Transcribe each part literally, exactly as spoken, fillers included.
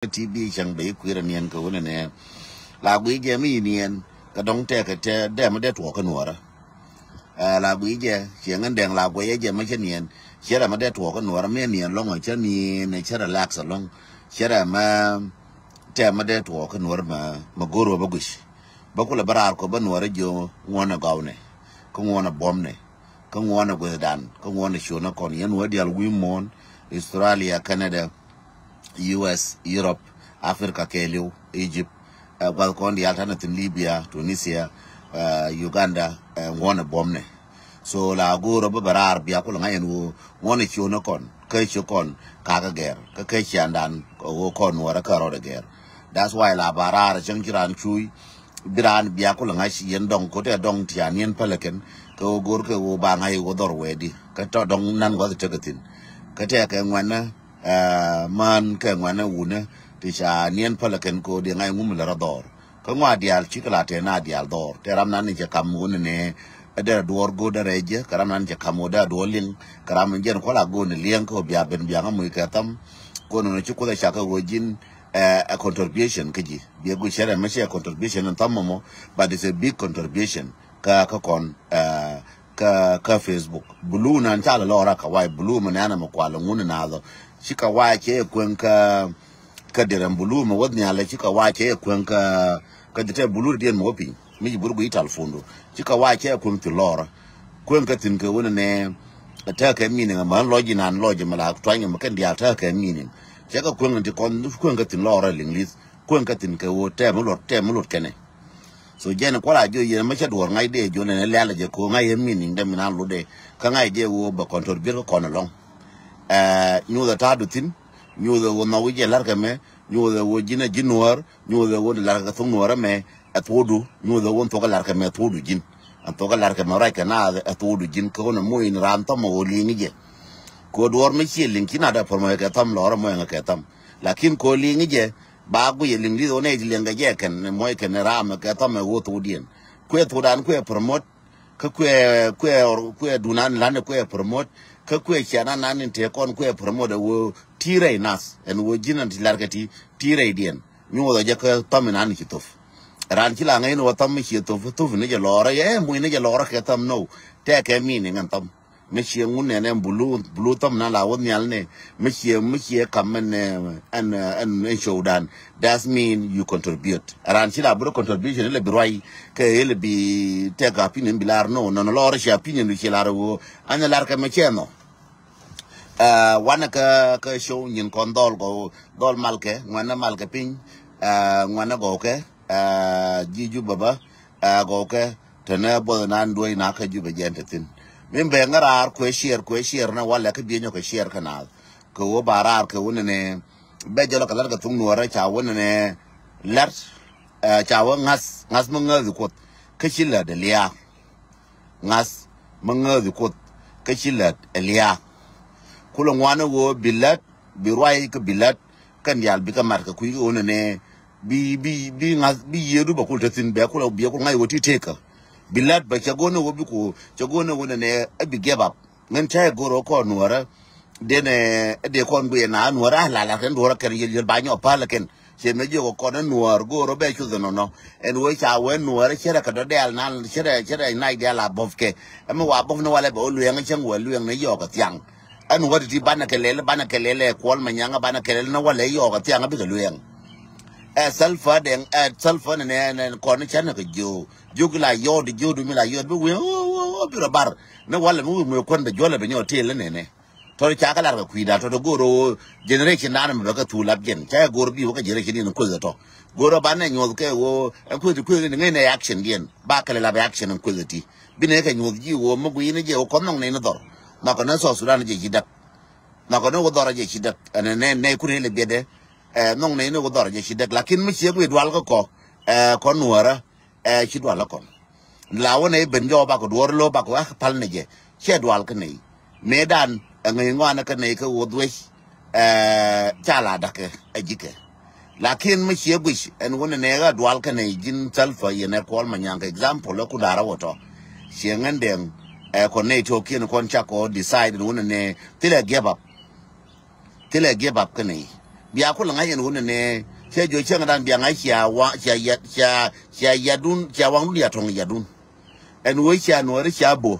Ti bi cäŋ bɛ i̱ kui̱rɛ niɛn kɛ wunɛ nɛ. La gui jɛ mi yi niɛn kɛ dɔŋ tɛkɛ tɛ dɛmɛ dee tuɔɔk kä nuɔrä. Ɛ la gui jɛ ciɛ ŋän dɛŋ la guɛyɛ jɛ mɛ cä niɛn. Cɛ rɛ mɛ dee tuɔɔk kä nuɔrä mɛ niɛn lɔŋ cä niɛn cä relax alɔŋ. Cɛ rɛ mɛ tɛ mɛ dee tuɔɔk kä nuɔrä mɛ mɛ go̱r wä bä guic. Bä kulɛ bä raar kɔ bä nuɔrä jiö ŋuɔnɛ gɔwnɛ kä ŋuɔnɛ buɔmnɛ kä ŋuɔnɛ guethdan kä ŋuɔnɛ ciönä kɔn yɛn wä dial wi̱i̱ muɔ̱ɔ̱n Australia, Canada, U S, Europe, Africa kɛɛliw, Egypt, ɛ guath kɔn diaal tanɛ thin Libya, Tunisia, ɛ Uganda, ɛ ŋuɔnɛ buɔmnɛ. So la go̱o̱rä bä bɛ raar bia kulɛ ŋa̱c ɛn ɣöö ŋuɔnɛ ciönä kɔn kä ci kɔn kakä gɛr kä kä ciandan kɛ ɣöö kɔn nuɔrä kä rɔɔdɛ gɛr. That's why la ba raar cäŋ ci raan cuuc bi raan bia kulɛ ŋa̱c yɛn dɔŋ ko̱tɛ dɔŋ tian yɛn pälɛ kɛn kɛ ɣöö go̱o̱r kɛ ɣöö ba ŋa̱c ɣöö dhɔr wɛɛdi kä tɔ dɔŋ nan guath tekɛ thi̱n. Kä tɛkɛ ŋuɛnä ɛ män kɛ ŋuɛnä wunä ti ca niɛn pälɛ kɛn ko̱ di ŋa̱c ŋum lɛ rɔ dhɔr. Kä ŋua diaal cikɛ la tɛn a diaal dhɔr tɛ ram nan ni cɛ kam wunä nɛ ɛ derɛ duɔɔr go̱o̱r derɛ jɛ kɛ ram nan cɛ kam wä derɛ duɔɔr liŋ kɛ ram jɛn kuala go̱o̱r ni liɛŋ kä bia ben bia ŋa muc kɛ tham. Ko̱n nɔ ci kuoth ɛ cakɛ wä ji̱n ɛ ɛ contribution kä ji̱ biɛ guic cɛ rɛ mɛ cɛ contribution in tham mɔmɔ, but it's a big contribution kä kä kɔn ɛ kä kä Facebook. Blue nan ca lɛ lɔra ka wai blue mɛ nɛnɛ mɛ kual ŋun na dhɔ. Ci ka wai cɛ kueŋ kä kä dirɛm blue mɛ wä nhial ci ka wai cɛ kueŋ kä kä jitɛ blue diɛn mɛ wä piny mi ci bur gui tal fundu. Ci ka wai cɛ kueŋ ti lɔra kueŋ kä thin kɛ wun nɛ tɛ kɛ meaning mɛ lɔji nan lɔji mɛ la tuany mɛ kɛn dial tɛ kɛ meaning. Cɛ ka kueŋ ti kɔn kueŋ kä thin lɔra linglis kueŋ kä thin kɛ wun tɛ mɛ lot tɛ mɛ lot kɛnɛ. So jɛn kual a jiɔ yɛn mɛ cɛ duɔr ŋa̱c dee jiɔ nɛn lɛl jɛ ko ŋa̱c yɛ meaning dɛ mi na lotdɛ kä ŋa̱c jɛ woo bɛ control bier kä kɔn alɔŋ. Ɛ nyuuth ɛ ta̱a̱du thi̱n nyuuth ɛ woo nhɔk wi̱c jɛ la̱rkɛ mɛ nyuuth ɛ woo ji̱n ɛ ji̱ nuɔ̱ɔ̱r nyuuth ɛ woo la̱rkɛ thok nuɔ̱ɔ̱r ɛmɛ ɛ thokdu nyuuth ɛ woo thok ɛ la̱rkɛ mɛ ɛ thokdu ji̱n. Ɛ thok ɛ la̱rkɛ mɛ ruackɛ naath ɛ thokdu ji̱n kä wun ɛ moc in raan thɔmɛ woo li̱i̱ŋ jɛ. Ko duɔr mi ciɛ liŋ ci na dee pɔr mɔ kɛ tham lɔr mɔ kɛ tham. Lakin ko liŋ jɛ ba guic liŋ li̱th wä nɛ ci liŋ kɛ jɛ kɛn mɔ kɛn ram kɛ tham ɛ wä thok diɛn. Kuɛ thok dan kuɛ promote kä kuɛ kuɛ kuɛ dunan lan kuɛ promote kä kuɛ ciana nan in te kɔn kuɛ promote ɛ wä ti rɛy nas ɛn wä jinan ti lar kɛ ti ti rɛy diɛn. Mi wä jɛ kɛ tham nan ci thof. Ran ci la ŋɛn wä tham ci thof thof ni jɛ lɔr ɛ muc ni jɛ lɔr kɛ tham no. Tɛ kɛ mi ni ŋɛn tham. Mi ciɛ ŋun nɛn ɛn bulu bulu thɔm na la wä nhial ni mi ciɛ mi ciɛ kam ɛn ɛn ɛn ɛn show dan. That's mean you contribute. Ran ci la buru contribution ilɛ bi ruay kɛ ilɛ bi tɛk opinion bi lar no nɔn lɔr ci opinion du ci lar wo. An lar kɛ mi ciɛ no. Wanɛ kɛ kɛ show nyin kɔn dhɔl kɔ dhɔl malkɛ ŋuɛnɛ malkɛ piny. Ŋuɛnɛ gɔkɛ ji̱ Jubɛ bä gɔkɛ. Tɛnɛ buɔth nan duɔ̱c na kä Jubɛ jɛn te thi̱n. Min bɛ ŋä raar kuɛ ciɛɛr kuɛ ciɛɛr na walɛ kä biɛ nyɔk kɛ ciɛɛr kä naath. Kɛ wä ba raar kɛ wä nɛnɛ bɛ jɔlɔ kɛ lat kɛ thuŋ nuɔrɛ ca wä nɛnɛ lat. Ca wä ŋa̱th ŋa̱th mi ŋäth kuoth kä ci lät ɛ liaak. Ŋa̱th mi ŋäth kuoth kä ci lät ɛ liaak. Kulɛ ŋuan ɛ wä bi lät bi ruay kä bi lät. Kɛn diaal bikɛ mat kɛ kui̱ kɛ wä nɛnɛ bi bi bi ŋa̱th bi yiëëdu bɛ kul te thi̱n bɛ kul bia kul ŋa̱c wä ti tekä. Bi lat bɛ cɛ go̱n ɛ wä bi ku cɛ go̱n ɛ wä nɛnɛ ɛ bi gɛp ap. Ŋän cä ɛ go̱r ɛ kɔn nuɔrä. Den ɛ dee kɔn guiɛ na nuɔrä a lala kɛn duɔrä kɛn yel yel ba nyɔ palä kɛn. Cɛ mɛ jiök ɛ kɔn ɛ nuɔr go̱r ɛ bɛ cuth ɛ nɔnɔ. Ɛn wä ca wä nuɔrä cɛ rɛ kɛ dɔ dɛɛl na cɛ rɛ cɛ rɛ nac dɛɛl a bɔf kɛ. Ɛmɛ wa bɔf ni walɛ bɛ wä luɛŋ cäŋ wä luɛŋ ni yɔɔk ɛ thiaŋ. Ɛn wä ti ti banɛ kɛ lɛl banɛ kɛ lɛl ɛ kuɔl mɛ nyaŋ banɛ kɛ lɛl ni walɛ yɔɔk ɛ thiaŋ bikɛ luɛŋ. Ɛ Salva dɛŋ ɛ Salva nɛ nɛ kɔn cɛ nɛ kɛ jiö jiök la yɔɔt jiödu mi la yɔɔt bi wi̱i̱ ɣöö ɣöö ɣöö bi rɔ bar ni walɛ mi wi̱i̱ muɛ kuän bɛ juɔlɛ bɛ nyɔɔ tëël ni nɛnɛ. Tɔt ca kɛ lar kɛ kui̱da tɔt go̱o̱r ɣöö generation dan mi bɛ kɛ thuk lap jɛn ca go̱o̱r bi wä kɛ generation diɛn kueth tɔ. Go̱o̱r ɣöö banɛ nyuɔth kɛ ɣöö ɛn kueth kueth ni ŋäcnɛ action diɛn ba kɛlɛ lap action ɛn kueth ti. Bi nɛ kɛ nyuɔth ji̱ ɣöö mi gui̱ni jɛ ɣöö kɔn nhɔk nɛy ni dhɔr. Nhɔkɛ ni South Sudan jɛ ci däk. Nhɔkɛ ni wä dhɔr jɛ ci däk ɛn nɛ nɛ kun ilɛ biɛtdɛ. Ɛ nhɔk nɛy ni wä dhɔr jɛ ci däk lakin mi ciek wi̱i̱ dual kä kɔ. Ɛ kɔn nuɔ̱ɔ̱rä. Ɛ ci dual kä kɔn. La wä nɛy ben jɔw bakɔ duɔ̱ɔ̱r lo̱ bakɔ ɣa̱k pal ni jɛ. Cɛ dual kä nɛy. Mëëdan ɛ ŋäc ŋɔanä kä nɛy kä wuɔth wec. Ɛ ca la da̱kɛ ɛ ji̱kɛ. Lakin mi ciɛ guic ɛn wä ni nɛy ɣä dual kä nɛy ji̱n Salva yɛn ɛ Kuɔl Manyaŋ kɛ example ɛ kun da̱rä wä tɔ. Ciɛ ŋän dɛŋ ɛ kɔn nɛy tɔ̱kiɛn kɔn cakɔ decide ɛn wä ni nɛy thilɛ give up. Thilɛ give up kä nɛy. Bia kulɛ ŋa̱c ɛn ɣöö nɛnɛ cɛ jiök cäŋdan bia ŋa̱c cia wa cia yat cia cia yatdun cia waŋdun ya tɔ̱ŋ yatdun. Ɛn ɣöö cia nuɔ̱ɔ̱ri cia bo̱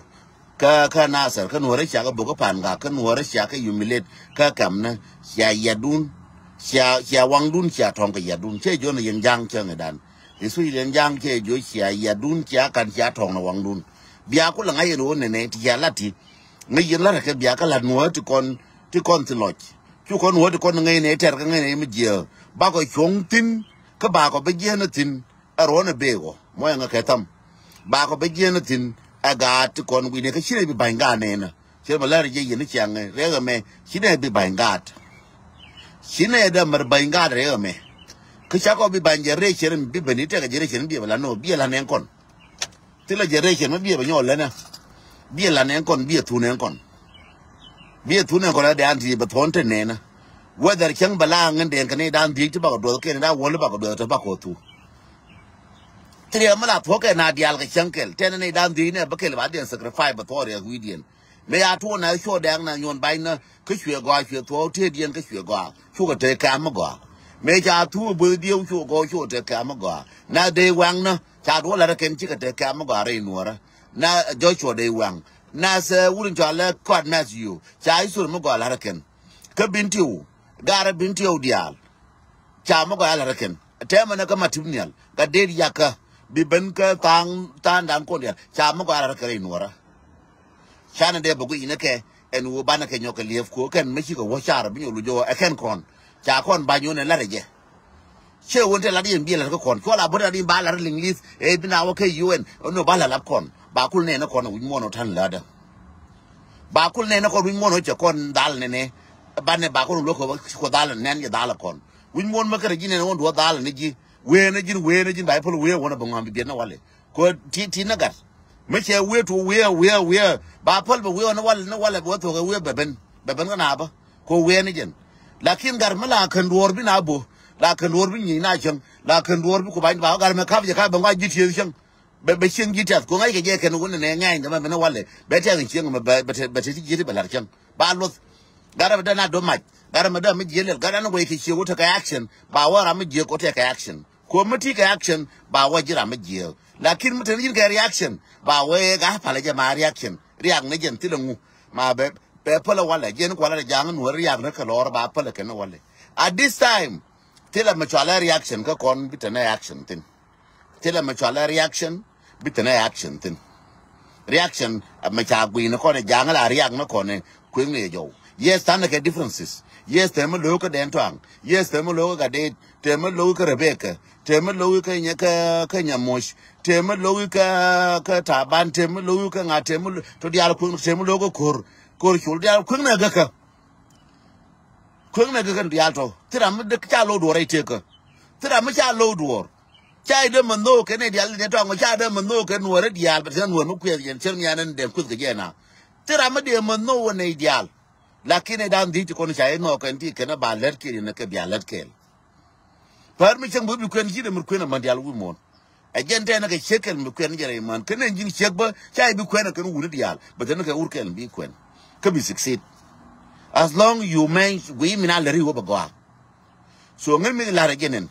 kä kä Nasir kä nuɔ̱ɔ̱ri cia kä bo̱ kä Pangak kä nuɔ̱ɔ̱ri cia kä humiliate kä kɛmni cia yatdun cia cia waŋdun cia tɔ̱ŋ kɛ yatdun cɛ jiök ni yɛn ja̱a̱ŋ cäŋdan. Especially yɛn ja̱a̱ŋ cɛ jiök cia yatdun cia ka̱n cia tɔ̱ŋ ni waŋdun. Bia kulɛ ŋa̱c ɛn ɣöö nɛnɛ ti cia lat ti ŋäc yɛn la̱t kɛ bia kä la̱t nuɔ̱ɔ̱ri ti kɔn ti kɔn thi lɔc. Cu kɔn wä ti kɔn ŋäc ni tɛr kä ŋäc ni mi jiɛ bakɔ cuɔ̱ŋ thi̱n kä bakɔ bi jiɛn thi̱n. Ɛ ruɔ̱n ɛ bee kɔ mɔ ɛŋä kɛ tham bakɔ bi jiɛn thi̱n. Ɛ gaat ti kɔn wi̱ni kä ci nɛ bi ba̱ny gaat nɛnä. Cɛ mɛ lär jɛ yɛn ni ciaŋ rɛk ɛmɛ ci nɛ bi ba̱ny gaat. Ci nɛ dɛ mɛr ba̱ny gaat rɛk ɛmɛ. Kä ca kɔ bi ba̱ny jɛ rɛc cɛ rɛ mi bi ben i̱ tɛk jɛ rɛc cɛ rɛ mi bi bɛ la nɔ bi ɛ la nɛn kɔn. Thilɛ generation mi biɛ bɛ nyɔk länä. Biɛ lan ɛn kɔn biɛ thun ɛn kɔn. Biɛ thun ɛn kɔn ɛ dɛ an ti bɛ thuɔ̱n te nɛnä. Whether cäŋ bɛ la ŋän dɛn kɛ ni dan dhiec ti bakɔ duɔth kɛn dan wäl bakɔ duɔth te bakɔ thu. Thilɛ mi la thuɔ̱k kɛ na diaal kɛ cäŋ kɛl tɛn ni dan dhiec ni bä kɛl ba diɛn sacrifice bɛ thuɔ̱k riɛk wi̱i̱ diɛn. Mëë ca tuɔɔk na cuɔ dɛɛk na nyuɔn ba̱ny na kä cuɛ gɔaa cuɛ thuɔɔk tëëdiɛn kä cuɛ gɔaa cukɛ te kɛ̈m mi gɔaa. Mëë ca thuɔɔk bo̱th dieu cukɛ gɔaa cukɛ te kɛ̈m mi gɔaa na dee wɛŋ na ca duɔl la̱t kɛn cikɛ te kɛ̈m mi gɔaa rɛy nuɔɔrä. Na Joshua dee wɛŋ na sɛ wut in cɔal lɛ kɔat Matthew ca Israel mi gɔaa la̱t kɛn. Kä bin tiw garɛ bin tiw diaal. Ca mi gɔaa la̱t kɛn tɛmɛ ni kä Matthew nial ka det yakä bi ben kä tha̱a̱ŋ tha̱a̱ŋdan kɔn diaal ca mi gɔaa la̱t kɛn rɛy nuɔɔrä. Canɛ dee bɛ guic ni kɛ ɛn ɣöö banɛ kɛ nyɔk kɛ liɛp ko̱ kɛn mi cikɛ wä car bi nyɔk luc ɣöö ɛ kɛn kɔn ca kɔn ba nyuɔn ɛ lat ɛ jɛ. Cɛ ɣöö te lat yɛn bi ɛ lat kä kɔn cuɔl a bot lat in ba lat liŋli̱th ɛ bi na wä kɛ U N ɛn ɣöö ba lat lat kɔn ba kul nɛn ni kɔn wi̱c muɔn ɣöö ta̱n lätdä. Ba kul nɛn ni kɔn wi̱c muɔn ɣöö cɛ kɔn dhal nɛnɛ banɛ ba kɔn luäk kɛ wä ku dhal nɛn yɛ dhal kɔn wi̱c muɔn mä kärɛ ji̱ nɛn ɣöö duɔth dhal ni ji̱ wee ni ji̱n wee ni ji̱n ba i̱ päl wee wä ni bɛ ŋɔam bi biɛt ni walɛ. Kɛ ti ti ni gat mi cɛ wiee tuɔ wiee wiee wiee ba päl bɛ wiee ni wal ni walɛ bɛ wä thuɔk ɛ wiee bɛ ben bɛ ben kä na bä. Kɛ wiee ni jɛn lakin gat mi la kän duɔɔr bi na bo̱ la kän duɔɔr bi nyieny na cäŋ la kän duɔɔr bi ku bany ba gat mi kap jɛ ka bɛ ŋɔak ji̱ tieth cäŋ. Bɛ bɛ cieŋ ji̱ tiath ku ŋa̱ckɛ jɛ kɛn wun ni nɛ ŋɛɛny dɛ mɛ bi ni walɛ bɛ tɛk in cieŋ mɛ bɛ bɛ te ti ji̱ ti bɛ la̱r cäŋ ba luth. Gat rɛ bɛ dee na dom mac gat rɛ mɛ dee mi jiɛ lɛl gat rɛ ni wec kɛ cie wä tekɛ action ba wä ram mi jiɛ kɛ wä tekɛ action. Kuɔm mi ti kɛ action ba wä ji̱ ram mi jiääk. Lakin mi teni ji̱n kɛ reaction ba wee ga palä jɛ ma reaction riak ni jɛn thilɛ ŋu ma bɛ bɛ pälä walɛ jɛn kualä rɛ ja̱a̱ŋ nuɔ̱ɔ̱r riak ni kɛ lɔɔr ba pälä kɛn walɛ. At this time thilɛ mi cualɛ reaction kä kɔn bi teni action thin. Thilɛ mi cualɛ reaction bi teni action thin. Reaction mi ca guiy ni kɔn ja̱a̱ŋ la react ni kɔn kueŋ ni jɔw. Yes tha̱n kɛ differences. Yes tɛmɛ lo̱o̱ kä dɛn tuaŋ. Yes tɛmɛ lo̱o̱ kä gat det. Tëë mi lo̱wi kä Rebecca, tëë mi lo̱wi kä nyɛ kä kä Nyamoc, tëë mi lo̱wi kä kä Taban, tëë mi lo̱wi kä ŋa, tëë mi to diaal kueŋ, tëë mi lo̱wi kä ko̱r ko̱r col diaal kueŋ nɛ gäkä. Kueŋ nɛ gäkä diaal tɔ thira mi dek ca lo̱w duɔr rɛy tëëkä. Thira mi ca lo̱w duɔr ca idä mi nhok kɛn idiaal ni tɔŋ ca idä mi nhok kɛn nuɔrä diaal bɛ tëë nuɔr mi kuɛth yɛn cär mi yan ni dɛn kueth kɛ jɛ na. Thira mi diɛ mi nhok wä nɛ idiaal. Lakin idan dhiec ti kɔn ca inhok kɛn ti kɛn ba lät kiɛ inɛ kɛ bia lät kɛl. Pär mi cäŋ bi bi kuɛn ji̱ dee mi kuɛn amäni diaal wi̱i̱ muɔ̱ɔ̱n. Ɛ jɛn tɛn kɛ ciek kɛl mi kuɛn jɛ rɛy män kɛn ɛn ji̱n ciek bä ca i̱ bi kuɛn ɛ kɛn wuni diaal bɛ thin kɛ wur kɛl bi kuɛn. Kä bi succeed. As long you man guiy min a lät i̱ wä bɛ gɔaa. So ŋän mi lar ɛ jɛn ɛn.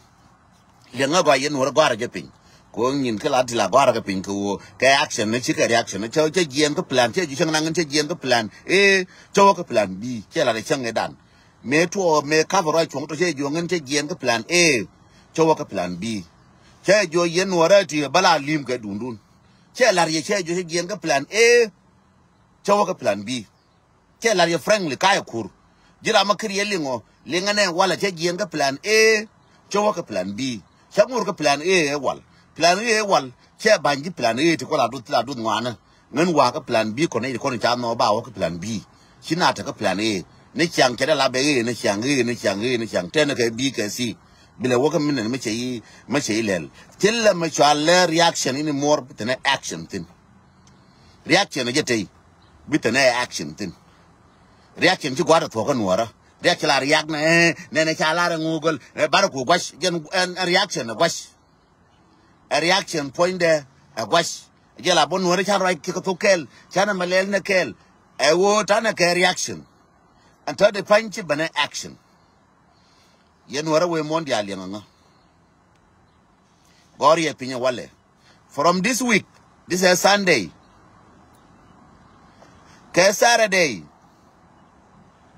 Liɛŋä gɔaa yɛn wä rɛ gɔaa rɛ jɛ piny. Ko nyin kä la ti la gɔaa rɛ kɛ piny kɛ wä kɛ action ni ci kɛ reaction ni cä cä jiɛn kä plan cä ji̱ cäŋ naŋ cä jiɛn kä plan. Ee cä wä kä plan bi cɛ la rɛ cäŋ ɛ dan. Mëë tuɔɔk mëë kap ruac cuɔ̱ŋ tɔ cɛ jiɔk ŋän cɛ jiɛɛn kä plan A. Cɛ wä kä plan B. Cɛ jiɔk yɛn nuɔrɛ ti bä la lim kɛ dundun. Cɛ la̱r yɛ cɛ jiɔk cɛ jiɛɛn kä plan A. Cɛ wä kä plan B. Cɛ la̱r yɛ frankly kayɛ kur. Ji̱ ram ma kir yɛ liŋɔ liŋɛ nɛ walɛ cɛ jiɛɛn kä plan A. Cɛ wä kä plan B. Cɛ ŋur kä plan A ɛ wal. Plan A ɛ wal cɛ ba̱ny ji̱ plan A ti kɔ la duth la duth ŋuanä. Ŋän wa̱a̱ kä plan B kɔn i̱ kɔn ca nhɔk ba wä kä plan B. Ci na te kä plan A ni ciaŋ cɛ dee la bɛ A ni ciaŋ A ni ciaŋ A ni ciaŋ tɛn kɛ B kɛ C. Bi lɛ wä kä minɛn mi cɛ yi mi cɛ yi lɛl. Thilɛ mi cɔal lɛ reaction ini muɔr bi tɛnɛ action thin. Reaction jɛ tey bi tɛnɛ action thin. Reaction ci gua̱a̱r thuɔ̱k kä nuɔrä. Reaction la react nɛ nɛ nɛ ca lar ŋugäl ɛ bar ku gua̱c jɛn reaction gua̱c. Ɛ reaction puɔ̱nydɛ ɛ gua̱c. Jɛ la bä nuɔ̱ɔ̱ri ca ruac kɛ thok kɛɛl ca nɛ mɛ lɛl nɛ kɛɛl. Ɛ ɣöö ta̱nɛ kɛ reaction. Ɛn tɔ̱ di pa̱ny ci bɛnɛ action. Yɛn wärä wee muɔ̱n diaal yɛn ŋä. Gɔr yɛ piny walɛ. From this week, this is Sunday. Kɛ Saturday.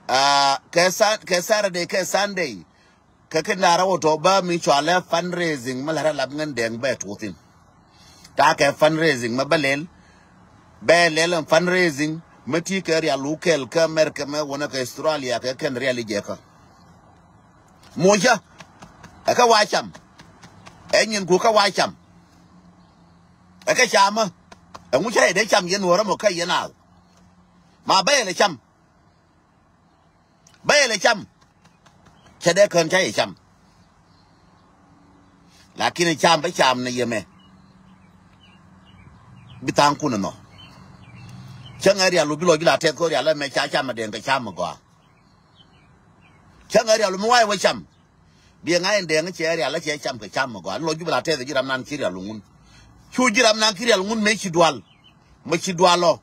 Ah, kɛ Sa-, kɛ Saturday, kɛ Sunday. Kɛ kɛ nara wä tɔ ba mi cɔalɛ fundraising, ma la ra lap ŋän dɛŋ bɛ tuuthin. Ta kɛ fundraising, ma bɛ lɛl. Bɛ lɛl ɛn fundraising, ma ti kɛ rial wukɛl kɛ America, mɛ wunɛ kɛ Australia, kɛ kɛn rial i jɛ kä. Mucä, ɛ kä wa cam. Ɛ nyin ku kä wa cam. Ɛ kä camä. Ɛ ŋu ca yɛ dee cam yɛn wä rä mɔ kä yɛn al. Ma bä yɛ lɛ cam. Bä yɛ lɛ cam. Cɛ dee kään ca yɛ cam. Lakin cam bä cam ni yɛmɛ. Bi tha̱a̱ŋ kun nɔ. Cä ŋɛ rial wä bi lɔ bi la tɛth kɔ rial ɛmɛ ca cam ɛ dee kɛ cam ɛ gɔaa. Cä ŋɛ rial mi wayɛ wä cam. Biɛ ŋa̱c in dɛŋ cɛ rial cɛ cam kɛ cam mi gɔaa. Lɔ jup la tɛth ji̱ ram nan ci rial ŋun. Cu ji̱ ram nan ci rial ŋun mëë ci dual. Mɛ ci dual lɔ.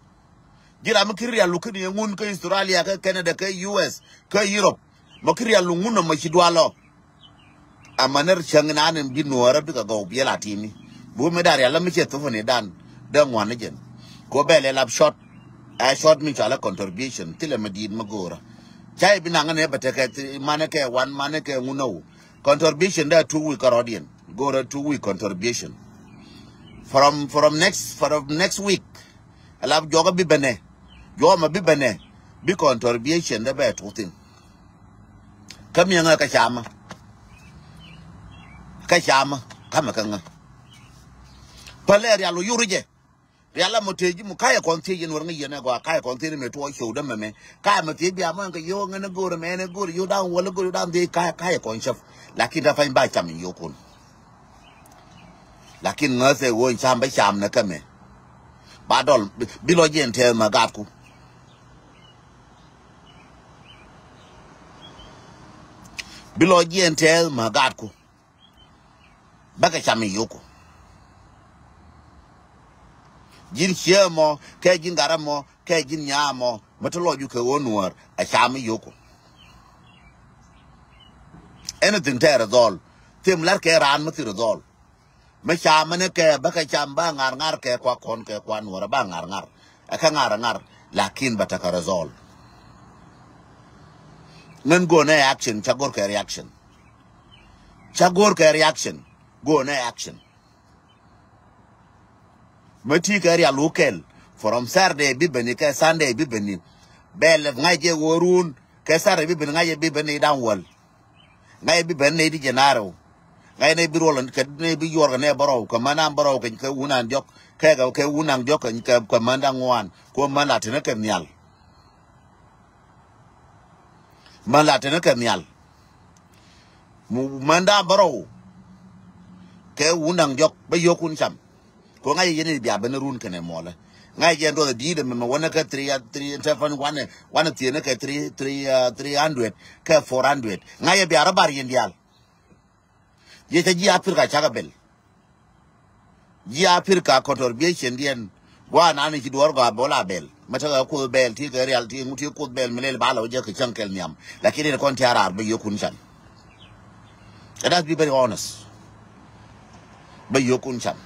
Ji̱ ram mi ki rial lukin yɛ ŋun kä Australia, kä Canada, kä U S, kä Europe. Mɛ ki rial ŋun mɛ ci dual lɔ. Amä nɛ cäŋ inan in bi nuɔɔrä bikɛ gɔw biɛl a timi. Bi wä mi da̱r yalä mi cɛ thupä ni dan dee ŋuan ni jɛn. Ko bɛ lɛ lap short. Ɛ short mi cɔalɛ contribution thilɛ mi di̱i̱t mi go̱o̱rä. Ca i̱ bi naŋ ni bɛ tekɛ thi-, manɛ kɛ wan, manɛ kɛ ŋun nɔw. Contribution dee two week kärɔ̱diɛn. Go̱o̱rä two week contribution. From, from next, from next week. Ɛ lap juɔkä bi bɛnɛ. Juɔmɛ bi bɛnɛ. Bi contribution dee bɛ tuuthin. Kä miɛ ŋä kä camä. Kä camä. Kamɛ kä ŋä. Pälɛ rial wä yur jɛ. Rial amɔ tëë ji̱ mu ka̱yɛ kɔn thiec yɛn wär ŋä yɛn ɛ gɔaa ka̱yɛ kɔn thiec ni mɛ tuɔɔk cio̱w dämɛ mɛ. Ka̱yɛ mɛ thiec bia mɔ ɛn kɛ yio̱w ŋän ɛ go̱o̱rɛ mɛ ɛn ɛ go̱o̱rɛ yio̱w da̱ŋ wäl ɛ go̱o̱rɛ yio̱w da̱ŋ dhiec ka̱yɛ ka̱yɛ kɔn cäp. Lakin ta pany ba cam in yio̱w kun. Lakin ŋäthɛ ɣöö in cam bä cam ni kä mɛ. Ba dɔl bi, bi lɔ jiɛn tɛɛth mɛ gatku. Bi lɔ jiɛn tɛɛth mɛ gatku. Bäkɛ cam in yio̱wku. Ji̱n ciee mɔ kɛ ji̱n gat ɛmɔ kɛ ji̱n nyaa mɔ mi ti lɔcdu kɛ ɣöö nuäär ɛ cam in yio̱wku. Anything tɛɛr ɛ dhɔl. Thim la̱r kɛ raan mi thir ɛ dhɔl. Mi cam ni kɛ bä kɛ cam ba ŋa̱r ŋa̱r kɛ kua kɔn kɛ kua nuɔrä ba ŋa̱r ŋa̱r. Ɛ kä ŋa̱r ŋa̱r. Lakin bä tekɛ result. Ŋän go̱o̱nɛ action ca go̱r kɛ reaction. Ca go̱r kɛ reaction. Go̱o̱nɛ action. Mi ti kɛ rial wä kɛl. From Saturday bi beni kɛ Sunday bi beni. Bɛ lɛp ŋa̱c jɛ wä run. Kɛ Saturday bi beni ŋa̱c jɛ bi beni da̱ŋ wäl. Ŋa̱c bi ben nɛy ti jɛ naar rɛw. Ŋa̱c nɛy bi ruɔl kɛ nɛy bi yuɔr kɛ nɛy bärɔw kɛ män an bärɔw kɛ wun an diɔk kɛ kɛ wun an diɔk kɛ män da̱ŋ ŋuan kɛ män la teni kɛ nhial. Män la teni kɛ nhial. Män da̱ŋ bärɔw kɛ wun an diɔk bä yio̱kun cam. Ko ŋa̱c yɛn i̱ bia ben run kɛnɛ muɔlɛ. Ŋa̱c yɛn duɔth di̱i̱t ɛmɛ mɛ wänɛ kɛ three, three, tɛfɛn wanɛ, wanɛ thieenä kɛ three, three, uh, three hundred kɛ four hundred. Ŋa̱c yɛ bia rɔ bar yɛn diaal. Yɛ cɛ ji̱ Africa cakɛ bɛl. Ji̱ Africa contribution diɛn. Gua̱a̱ nani ci duɔ̱ɔ̱r gɔaa bɛ wä la bɛl. Mɛ tekɛ kuoth bɛl ti kɛ rial ti ŋut ti kuoth bɛl mi lɛl ba lɛ wä jɛ kɛ cäŋ kɛl nhiam. Lakin in kɔn ti a raar bä yio̱kun can. Let us be very honest. Bä yio̱kun cam.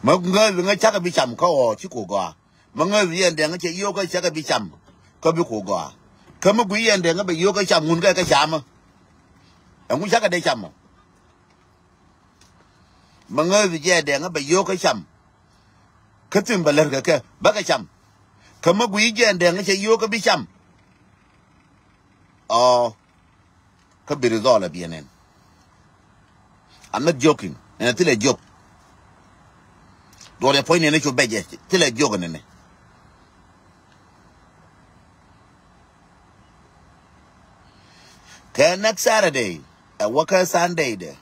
Mä ŋäth ŋä cakɛ bi cam kä ɣɔɔ ci ku gɔaa. Mä ŋäth yɛn dɛŋ cɛ yio̱kä cakɛ bi cam kä bi ku gɔaa. Kä mä guiy yɛn dɛŋ bɛ yio̱kä cam ŋun kɛ kɛ camä. Ɛŋu cakɛ dee cam ɔ. Mä ŋäth jɛ dɛŋ bɛ yio̱kä cam. Kä thim bɛ lär kɛ kɛ bä kɛ cam. Kä mä guiy jɛ dɛŋ cɛ yio̱kä bi cam. Ɔ. Kä bi result a biɛ nɛn. I'm not joking. Nɛnɛ thilɛ joke. Duɔr yɛ puɔ̱ny nɛnɛ cu bɛcɛ thilɛ joke nɛnɛ. Kɛ next Saturday ɛ wä kɛ Sunday dɛ.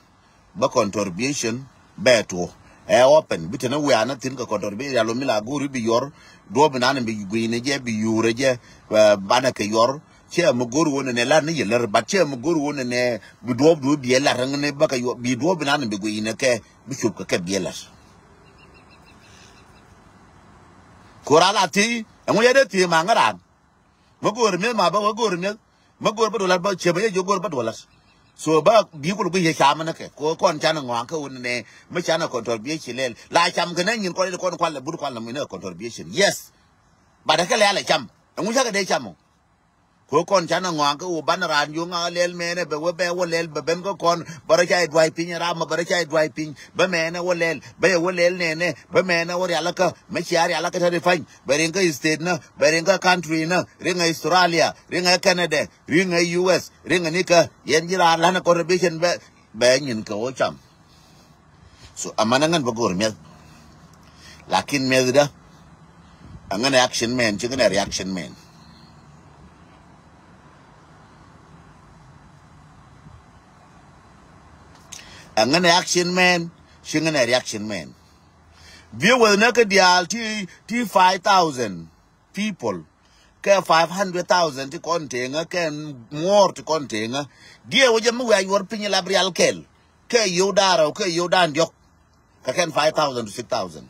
Bä contribution bɛ tuɔ ɛ open bi teni wiaa ni thin kɛ contribution rial mi la go̱o̱ri bi yuɔr duɔ̱ɔ̱p inan bi gui̱ni jɛ bi yuurɛ jɛ. Banɛ kɛ yuɔr ciɛ mi go̱o̱ri wä nɛnɛ lar ni yɛ lär but ciɛ mi go̱o̱ri wä nɛnɛ bi duɔ̱ɔ̱p duɔ̱ɔ̱p biɛ lar ni bä kɛ yuɔr bi duɔ̱ɔ̱p inan bi gui̱ni kɛ bi cup kɛ kɛ biɛ lar. Kora la thiey ɛŋu yɛ dee thiey ma ŋäran. Mä go̱o̱ri mi̱eth ma bä wä go̱o̱ri mi̱eth. Mä go̱o̱r bä duɔlat bä ciɛ bä yɛ jiök go̱o̱r bä duɔlat. So bä bi kul guic yɛ cam ni kɛ ko kɔn canɛ ŋɔaŋ kä wun nɛ mä canɛ contribution lɛl la cam kɛ nɛ nyin kɔn in kɔn kual lɛ but kual nɛ min ɛ contribution. Yes. But ɛ kɛ lɛl ɛ cam ɛŋu cakɛ dee cam ɔ. Ko kɔn canɛ ŋɔaŋ kä wun banɛ raan yo̱ŋ a lɛl mɛnɛ bɛ wä bɛ wä lɛl bɛ ben kä kɔn bärä ca iduay piny ram ma bärä ca iduay piny bä mɛnɛ wä lɛl bä yɛ wä lɛl nɛnɛ bä mɛnɛ wä rial kä mä cia rial kä tädi pany bɛ riŋ kä state nä bɛ riŋ kä country nä riŋ Australia riŋ Canada. Riŋ ɛ U S riŋ ɛ nikä yɛn ji̱ raan la̱n ɛ contribution bɛ bɛ nyin kɛ wä cam. So amanɛ ŋän bä go̱o̱r miɛth. Lakin miɛthdä aŋän ɛ action man ci ŋän ɛ reaction man. Aŋän ɛ action man ci ŋän ɛ reaction man. Biɛ weth nä kä diaal ti ti five thousand people kɛ five hundred thousand ti kɔn teŋä kɛ muɔɔr ti kɔn teŋä. Diɛ wä jɛ mi wiac yuɔr piny lap rial kɛl kɛ yow da̱a̱ rɛw kɛ yow da̱a̱ diɔk. Kɛ kɛn five thousand to six thousand.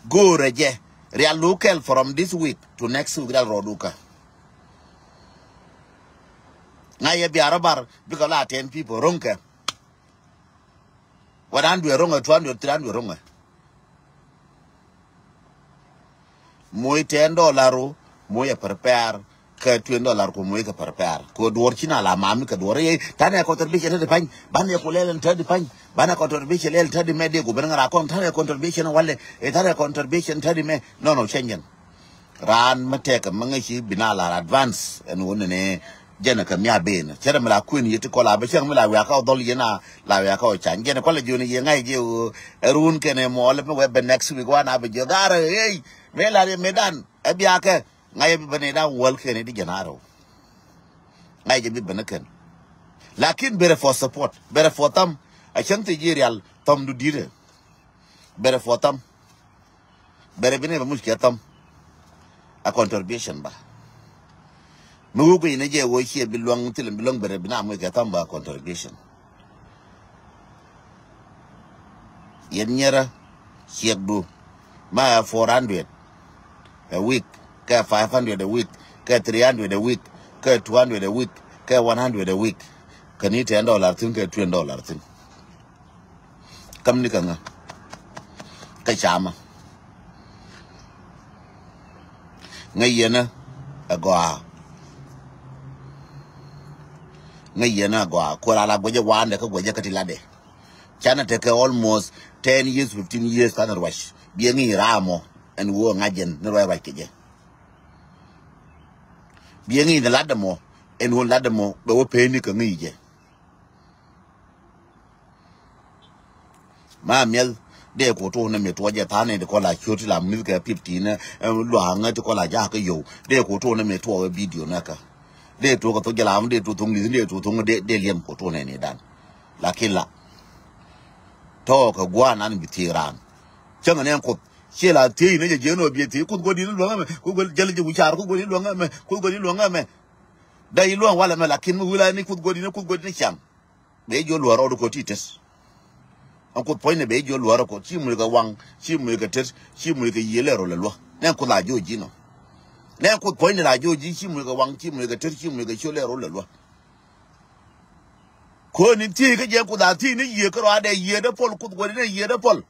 Go̱o̱rɛ jɛ rial lu kɛl from this week to next week rial rɔɔdu kä. Ŋa̱ yɛ biarä bar bikɛ la ten people ro̱ŋ kɛ. One hundred ro̱ŋɛ, two hundred, three hundred ro̱ŋɛ. Moc ten dollar ru moc ɛ prepare kɛ twenty dollar ku moc kɛ prepare. Ku duɔr ci na la mami kɛ duɔr yɛ tanɛ contribution te di pany banɛ ku lɛl te di pany banɛ contribution lɛl te di mɛ di ku ben ŋara kɔn tanɛ contribution walɛ e tanɛ contribution te di mɛ. No, no, change. Raan mi tɛkɛ mi ŋäci bi na lar advance ɛn wun ni jɛn kɛ mia ben cɛ rɛ mi la kuën yɛ ti kɔla bi cɛŋ mi la wiakä ɔ dhɔl yɛn a la wiakä ɔ cany jɛn kɔlɛ jiɔni yɛ ŋa̱c jɛ ɣöö ɛ run kɛn ɛ mɔɔl mi wɛ bɛ next week wan a bi jiɔ dhar ɛ ɣey mi la yɛ mi dan ɛ biakɛ ŋa̱c jɛ bi ben ɛ dan wäl kɛn ɛ di jɛn a rɛw. Ŋa̱c jɛ bi ben ɛ kɛn. Lakin bɛrɛ for support bɛrɛ for tham a cäŋ ti ji̱ rial tham du di̱t ɛ. Bɛrɛ for tham. Bɛrɛ bi ni bɛ muc kɛ tham. A contribution ba. Mi wuk in jɛ wo ciɛ bi luaŋ thil bi luaŋ bɛrɛ bi na muc kɛ tham ba contribution. Yɛn nyɛrɛ ciɛk du ma four hundred a week kɛ five hundred a week kɛ three hundred a week kɛ two hundred a week kɛ one hundred a week. Kɛ ni ten dollar thin kɛ twenty dollar thin. Kam ni kä ŋä kä camä. Ŋä yɛnä ɛ gɔaa. Ŋä yɛnä ɛ gɔaa kuɔl ala guɛcɛ waandɛ kä guɛcɛ kä ti latdɛ. Canɛ tekɛ almost ten years, fifteen years kanɛ ruac biɛ ŋi̱i̱c raamɔ. Ɛn wä ŋa̱c jɛn ni ruac ruac kɛ jɛ. Biɛ ŋi̱i̱c ni latdɛ mɔ ɛn wä latdɛ mɔ bɛ wä peni kä ŋi̱i̱c jɛ. Ma miɛl dee ku tuun ni mi tuɔc jɛ tha̱a̱n ni ti kɔl a ciöt ti la mi̱th kɛ fifteen lua̱a̱ŋä ti kɔl a ja̱a̱k kä yow dee ku tuun ni mi tuɔk ɛ video nä kä. Dee tuɔk kä thok jɛ la mi dee tuɔk thok li̱th dee tuɔk thok dee liɛm ku tuun ni dan. Lakin la tɔɔk kɛ gua̱a̱n an bi thiek raan. Cäŋ ni ɛn kuoth ciɛ la thiec ni jɛ jiɛn ɔ biɛ thiec kuoth guɔ̱di̱n luäŋä mɛ kuoth guɔ̱di̱n jɛl jɛ wi̱caar kuoth guɔ̱di̱n luäŋä mɛ kuoth guɔ̱di̱n luäŋä mɛ. Dee iluäŋ walɛ mɛ lakin mi wi̱la ni kuoth guɔ̱di̱n kuoth guɔ̱di̱n cam. Bɛ jiɔ luɔ̱ɔ̱r ɔ ti kɔ ti tet. Ɛn kuoth puɔ̱nydɛ bɛ jiɔ luɔ̱ɔ̱r ɔ kɔ ci muc kɛ waŋ ci muc kɛ tet ci muc kɛ yiëë lɛ rol ɛ luɔ̱. Nɛ ɛn kuoth la jiɔ ji̱ nɔ. Nɛ ɛn kuoth puɔ̱nydɛ la jiɔ ji̱ ci muc kɛ waŋ ci muc kɛ tet ci muc kɛ ciö lɛ rol ɛ luɔ̱. Ko̱ni thiec kä jɛ kuoth a thiec ni yiëë kä rɔadɛ yiëë dee pɔl kuoth guɔ̱di̱n ɛ yiëë dee pɔl.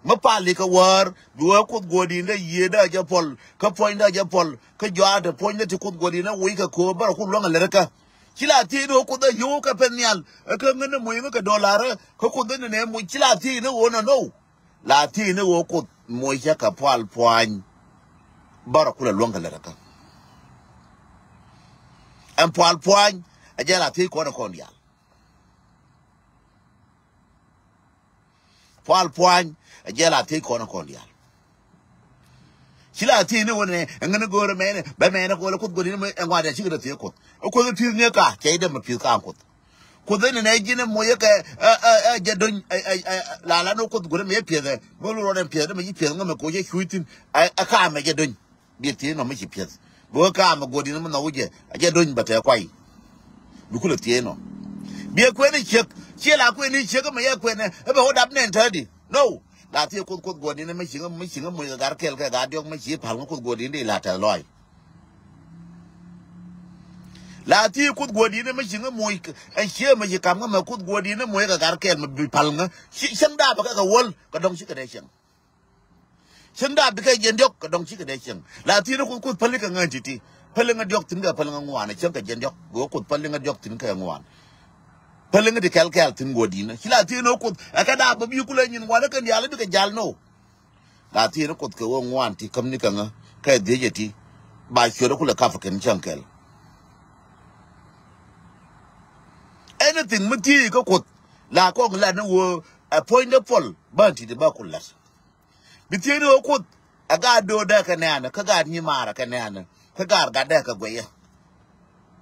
Mi pali kɛ wäär bi wee kuoth guɔ̱di̱n dee yiëë dee jɛ pɔl kä puɔ̱nydɛ jɛ pɔl kä jɔaatɛ puɔ̱nydɛ ti kuoth guɔ̱di̱n ɛ wi̱i̱ kɛ köö bärɛ ku luäŋ ɛ lät kä. Ci la thiec ni ɣöö kuoth ɛ yio̱w kɛ pɛn nhial ɛ kä ŋän ni moc ŋä kɛ dollar ɛ kä kuoth ni nɛ moc ci la thiec ni ɣöö nɔ no. La thiec ni ɣöö kuoth moc cä kɛ pual puany. Bärɛ ku lɛ luäŋ kɛ lät ɛ kä. Ɛn pual puany ɛ jɛ la thiec kɔn ɛ kɔn diaal. Pual puany ɛ jɛ la thiec kɔn ɛ kɔn diaal. Ci la thiec ni wä nɛ ɛŋä ni go̱o̱rɛ mɛnɛ bɛ mɛnɛ kɛ wä lɛ kuoth guɔ̱di̱n mɛ ɛŋuan dɛ cikɛ dɛ thiec kuoth ɛ kuoth pi̱th ni ka cɛ idɛ mɛ pi̱th ka kuoth. Kuoth ni nɛ ji̱n mɛ moc kɛ ɛ ɛ ɛ jɛ do̱ny ɛ ɛ ɛ la la ni kuoth guɔ̱di̱n mɛ pi̱th ɛ mɛ lu rɔɔdɛ pi̱th dɛ mɛ ci pi̱th ŋä mɛ koc ɛ cuc thi̱n ɛ ɛ ka mɛ jɛ do̱ny. Biɛ thiec nɔ mi ci piɛth bi wä kaam ɛ guɔ̱di̱n mi nhɔk wi̱cɛ a jɛ do̱ny bɛ tɛɛ kuay. Bi kulɛ thiec nɔ biɛ kuɛn i̱ ciek. Ciɛ la kuɛn i̱ ciek mi yɛ kuɛn ɛ bɛ wä dap nɛn täädi no. La thiec kuoth kuoth guɔ̱di̱n mi ci ŋä mi ci ŋä moc kɛ gar kɛl kɛ gar diɔk mi ci pal ŋä kuoth guɔ̱di̱n di la tɛth lɔac. La thiec Kuoth guɔ̱ɔ̱r di̱n ɛ mi ci ŋä moc kɛ, ɛn ciɛ mi ci kam ŋä mɛ Kuoth guɔ̱ɔ̱r di̱n ɛ moc kɛ gat kɛl mi bi pal ŋä. Ci, cäŋ daap kɛ kɛ wäl kɛ dɔ̱ŋ ci kɛ dee cieŋ. Cäŋ daap bi kɛ jiɛn diɔ̱k kɛ dɔ̱ŋ ci kɛ dee cieŋ. La thiec ni Kuoth, Kuoth päli kɛ ŋäc ti̱ti̱. Päli ŋä diɔ̱k thi̱n kɛ päli ŋä ŋuan. Cäŋ kɛ jiɛn diɔ̱k. Go̱o̱r Kuoth päli ŋä diɔ̱k thi̱n kɛ ŋuan. Päli ŋä ti kɛl kɛl thi̱n guɔ̱ɔ̱r di̱n ɛ. Ci la thiec ni Kuoth ɛ kɛ daap bä bi kulɛ nyin ŋuan ɛ kɛn diaal bi kɛ jal nɔ. La thiec ni Kuoth kɛ ɣöö ŋuan ti käm ni kɛ ŋä kɛ dhiec ɛ ti. Ba ciöt ɛ kulɛ kap kɛn cäŋ kɛl. Anything mi thiec kä Kuoth la kɔŋ lat ni ɣöö ɛ puɔ̱nydɛ puɔl bä ti di bä ku lat. Bi thiec ni ɣöö Kuoth ɛ gaat do̱o̱dɛ kɛ nɛɛnɛ, kä gaat nyimaarɛ kɛ nɛɛnɛ, kä gaat gatdɛ kɛ guɛyɛ.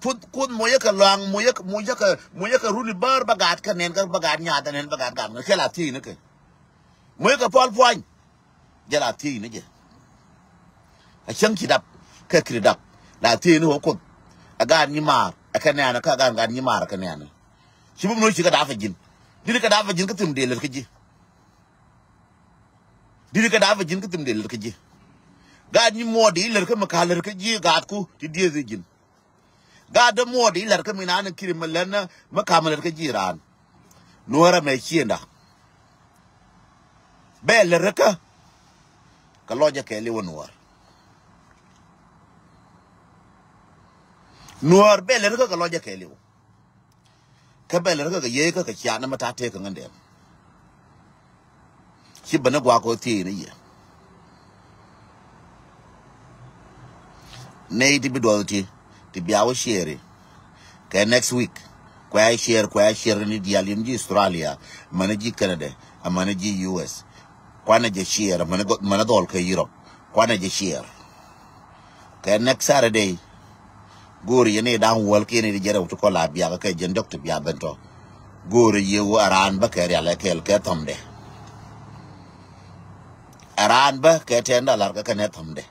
Kuoth, Kuoth moc yɛ kɛ luaŋ, moc yɛ, moc yɛ kɛ, moc yɛ kɛ runi bäär bä gaat kɛ nɛn, kä bä gaat nyaathdɛ nɛn, bä gaat gat ŋä kɛ la thiec ni kɛ. Moc yɛ kɛ pual puany. Jɛ la thiec ni jɛ. A cäŋ ci dap kɛ kiri dap. La thiec ni ɣöö Kuoth ɛ gaat nyimaar ɛ kɛ nɛɛnɛ, kä ɛ gaat, gaat nyimaar ɛ kɛ nɛɛnɛ. Ci bi mi nɔ ci kɛ dap ɛ ji̱n. Di̱t kɛ dap ɛ ji̱n kä thim dee lät kä ji̱. Di̱t kɛ dap ɛ ji̱n kä thim dee lät kä ji̱. Gaat nyimuɔɔr dee lät kä mi ka lät kä ji̱ gaatku ti dieth ɛ ji̱n. Gaat dämuɔɔr dee lät kä mi naan kiri mi lät ni mi ka mi lät kä ji̱ raan. Nuäärä mɛ ciënda. Bɛ lät kä kɛ lɔcdä kɛɛliw ɛ Nuäär. Nuäär bɛ lät kä kɛ lɔcdä kɛɛliw. Kä bɛ lät kä kɛ yiey kä kɛ ciaŋ ni mi ta̱a̱ tëëk kɛ ŋändɛn. Ci ben ni gua̱a̱k kɛ thiec ni yɛ. Nɛy ti bi duɔth ti, ti bia wä share kɛ next week. Kuɛ share, kuɛ share ni diaal in ji̱ Australia, mani ji̱ Canada, mani ji̱ U S. Kuanɛ jɛ share, mani gɔ-, mani dhɔl kɛ Europe. Kuanɛ jɛ share. Kɛ next Saturday, go̱o̱ri yɛn i̱ da̱ŋ wäl kiɛn i̱ di jɛrɛ wut kɔ la biak kɛ jɛn dɔk ti biak ben tɔ. Go̱o̱ri yɛ wä a raan bä kɛ rial ɛ kɛɛl kɛ thɔmdɛ. A raan bä kɛ ten dollar kɛ kɛnɛ thɔmdɛ.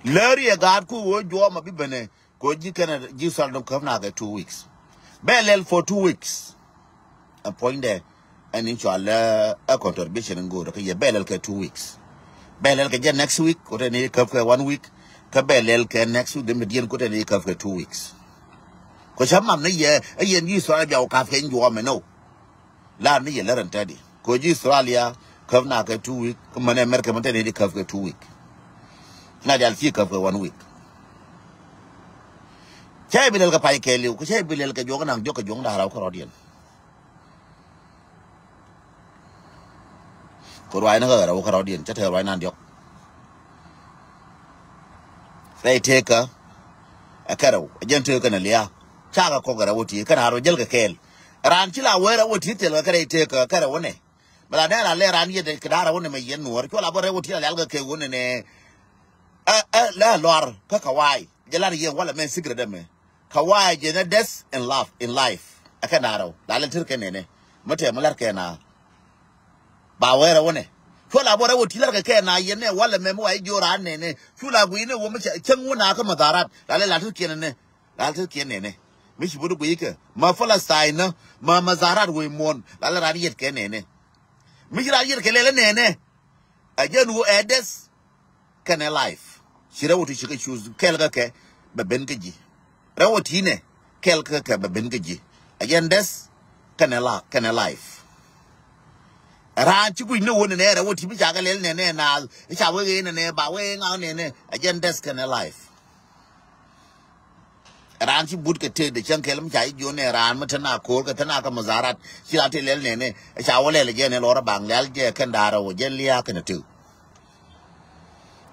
Läri ɛ gaatku wä juɔmɔ bi benɛ. Ko ji̱ kɛnɛ ji̱ sal dɔ̱ŋ käp na kɛ two weeks. Bɛ lɛl for two weeks. Ɛ puɔ̱nydɛ ɛn in cɔal ɛ contribution in go̱o̱r kä yɛ bɛ lɛl kɛ two weeks. Bɛ lɛl kɛ jɛ next week ko tɛ ni käp kɛ one week. Kä bɛ lɛl kɛ next week dee mi diɛn ko tɛ ni käp kɛ two weeks. Ko cä mam ni yɛ ɛ yɛn ji̱ sal bia wä kap kɛ in juɔmɛ nɔ. La ni yɛ lärän tɛdi ko ji̱ Australia käp na kɛ two week. Kä mɛn America mɛn tɛdi di käp kɛ two week. Na dial ci käp kɛ one week. Cɛ bi lɛl kɛ pay kɛɛliw kä cɛ bi lɛl kɛ juɔk naŋ diɔk kɛ juɔk da̱a̱ raw kärɔ̱diɛn. Kɛ ruac ni kä raw kärɔ̱diɛn cɛ tɛ ruac nan diɔk. Rɛy tëëkä ɛ kärɛw ɛ jɛn tëëkä ni lia̱a̱. Cakɛ kɔk ɛ rɛw ɛ ti̱i̱ kɛn a rɔ jäl kɛ kɛɛl. Raan ci la wee rɛw ɛ ti̱i̱ thil kɛ kärɛy tëëkä kärɛw ɛ nɛ. Bɛ la nɛ la lɛ raan yet kɛ da̱a̱r ɛ wä nɛ mɛ yɛn nuɔ̱ɔ̱r cuɔ la bä rɛw ɛ ti̱i̱ la lial kɛ kɛ wä nɛ nɛ. Ɛ ɛ lɛ luar kä kɛ wa̱a̱y jɛ lar yɛ walɛ mɛ secret ɛmɛ. Kɛ wa̱a̱y jɛ nɛ death in love in life ɛ kɛn da̱a̱r rɛw la lɛ tër kɛ nɛnɛ. Mɛ tɛm mɛ lar kɛ na. Ba wee rɛw wä nɛ. Cuɔ la bä rɛw wä ti̱i̱ lar kɛ kɛ na yɛn nɛ walɛ mɛ mi wa i̱ jiö raan nɛnɛ. Cu la gui̱i̱ nɛ wä mi cɛ cäŋ wä na kä mɛ dha̱a̱r rat la lɛ la tër kiɛn nɛ. La lɛ tër kiɛn nɛnɛ. Mi ci bä duk gui̱i̱ kɛ ma Palestine nä ma mɛ dha̱a̱r rat wee muɔ̱ɔ̱n la lɛ raan yet kɛ nɛnɛ. Mi ci raan yet kɛ lɛl nɛnɛ. Ɛ jɛn wä ɛ death kɛnɛ life. Ci rɛw wä ti ci kɛ choose kɛl kä kɛ bɛ ben kä ji̱. Rɛw wä ti nɛ kɛl kä kɛ bɛ ben kä ji̱. Ɛ jɛn death kɛnɛ la kɛnɛ life. Raan ci guic ni wä nɛnɛ rɛw wä ti bi ca kɛ lɛl nɛnɛ naath i̱ ca wee ɣee nɛnɛ ba wee ŋa̱k nɛnɛ. Ɛ jɛn death kɛnɛ life. Raan ci but kɛ tëëk de cäŋ kɛl mi ca ji̱ jiön nɛ raan mi te na ko̱o̱r kɛ te na kä mɛ dha̱a̱r rat ci la te lɛl nɛnɛ. Ca wä lɛl jɛ nɛ lɔr a baŋ lɛl jɛ kɛn da̱a̱r a wä jɛ lia̱a̱ kɛn a tëëk.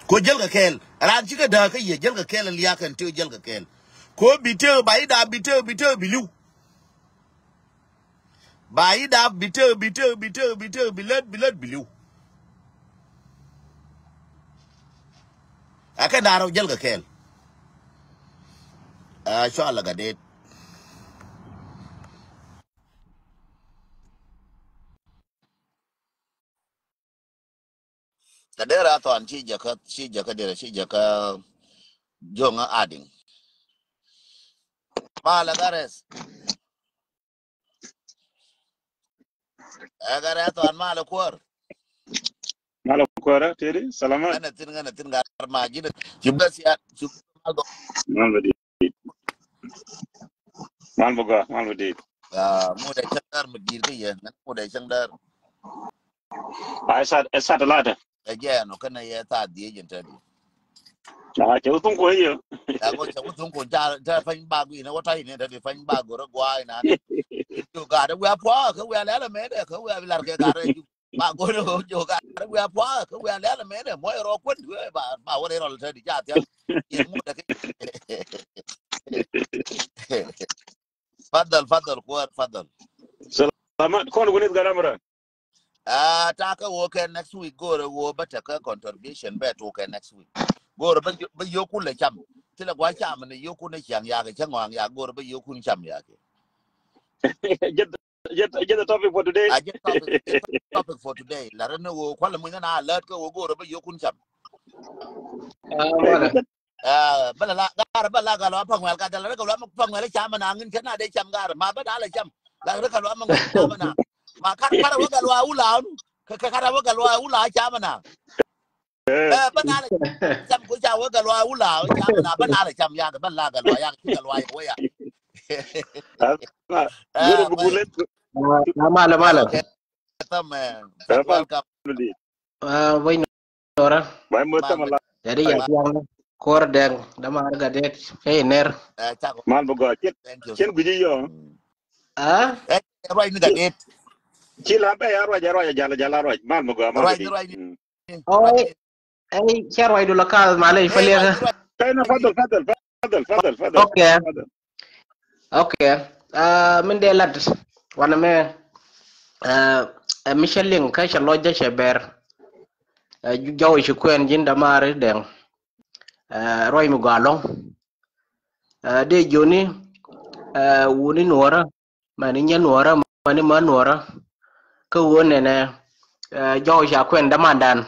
Ko jäl kɛ kɛɛl raan ci kɛ da̱a̱ kä yɛ jäl kɛ kɛɛl lia̱a̱ kɛn tëëk jäl kɛ kɛɛl. Ko bi tëëk ba i̱ da̱a̱ bi tëëk bi tëëk bi li̱w. Ba i̱ dap bi tëë bi tëë bi tëë bi tëë bi lät bi lät bi li̱w. Ɛ kɛn da̱a̱r rɛw jäl kɛ kɛɛl. Ɛ cɔal ɛ gat deet. Kä der a thɔn ci jäkä ci jäkä der ci jäkä joŋä adiŋ. Malɛ kä rɛth. Ɛ kä rɛth thɔn malɛ kuäär. Malɛ kuäär tëëdi salamat. Ŋänɛ thin ŋänɛ thin gat ma ji̱n ci bä siat ci Mal bä dit. Mal bä gɔaa, mal bä dit. Ah, mudɛ cäŋ däär mi di̱i̱r kä yɛ, ŋän mudɛ cäŋ däär. Ai sat, ai sat lata. Ɛ jɛ ɛn ɔ kɛnɛ yɛ thaat dhiec in te di. Ah, cɛ wä thuŋ kuɔ̱n yɛ. Ya kɔ cɛ wä thuŋ kuɔ̱n ca, ca pany bak in wä ta̱y in te di pany bak gor guay na ni. Ju gat wia puɔ kɛ wia lɛl mɛ dɛ kɛ wia lar kɛ gat ju. Ba gor jo gat wia puɔ kɛ wia lɛl mɛ dɛ mɔ rɔ kuɔn ba ba wä rɔ te di ca thiaŋ. Yɛ mudɛ kɛ. Fadal, fadal, kuɔr, fadal. Salamat, kɔn gunit garamra. Ah, ta kä wä kɛ next week, go̱o̱rɛ wä bä tekɛ contribution bɛ tu kɛ next week. Go̱o̱rɛ bä yo-, bä yokun lɛ cam. Ti lɛ gua cam ni yokun ni ciaŋ yakɛ cä ŋɔaŋ ya go̱o̱rɛ bä yokun cam yakɛ. Jɛ, jɛ, jɛ the topic for today. Ah, jɛ topic, jɛ topic for today. La rɛ ni wä kualɛ muny na alert kä wä go̱o̱rɛ bä yokun cam. Ah, wala. Ah, bä la la, gar bä la gal wa paŋ wɛl ka dal rɛ gal wa paŋ wɛl cam na ŋin kɛ na de cam gar ma bä da la cam. La rɛ gal wa ma ŋin cam na. Ma kar kar wä gal wa wula ɔn. Kɛ kar wä gal wa wula cam na. Eh, bä na la cam ko ca wä gal wa wula cam na bä na la cam ya bä la gal wa ya ki gal wa ya wä ya. Ah, guru bu gulet. Ah, mala mala. Okay. Tam, eh, welcome. Ah, wai nora. Bai mɔ tamɛ la. Jadi ya tiang kor deng dama arga det kɛ ner. Mal bä gɔaa cin. Cin guji yɔ. Ah? Eh, ruac ni gadet. Ci la bɛ ya ruac, ruac, jal, jal, ruac. Mal bä gɔaa, mal bä dit. Oh, eh, cɛ ruac du la ka malɛ fɛ liɛ. Kay na fadal, fadal, fadal, fadal, fadal. Okay. Okay. Ah, min dee lat wanɛ mɛ, ah, mi cɛ liŋ kä cɛ lɔc jɛ cɛ bɛr. Ah, jɔw ci kuɛn jin damari dɛŋ. Ah, ruac mi gɔaa lɔŋ. Ah, dee joni, ah, wuni nuɔrä, mani nyɛ nuɔrä, mani ma nuɔrä. Kä wun nɛnɛ, ah, jɔw ca kuɛn damandan.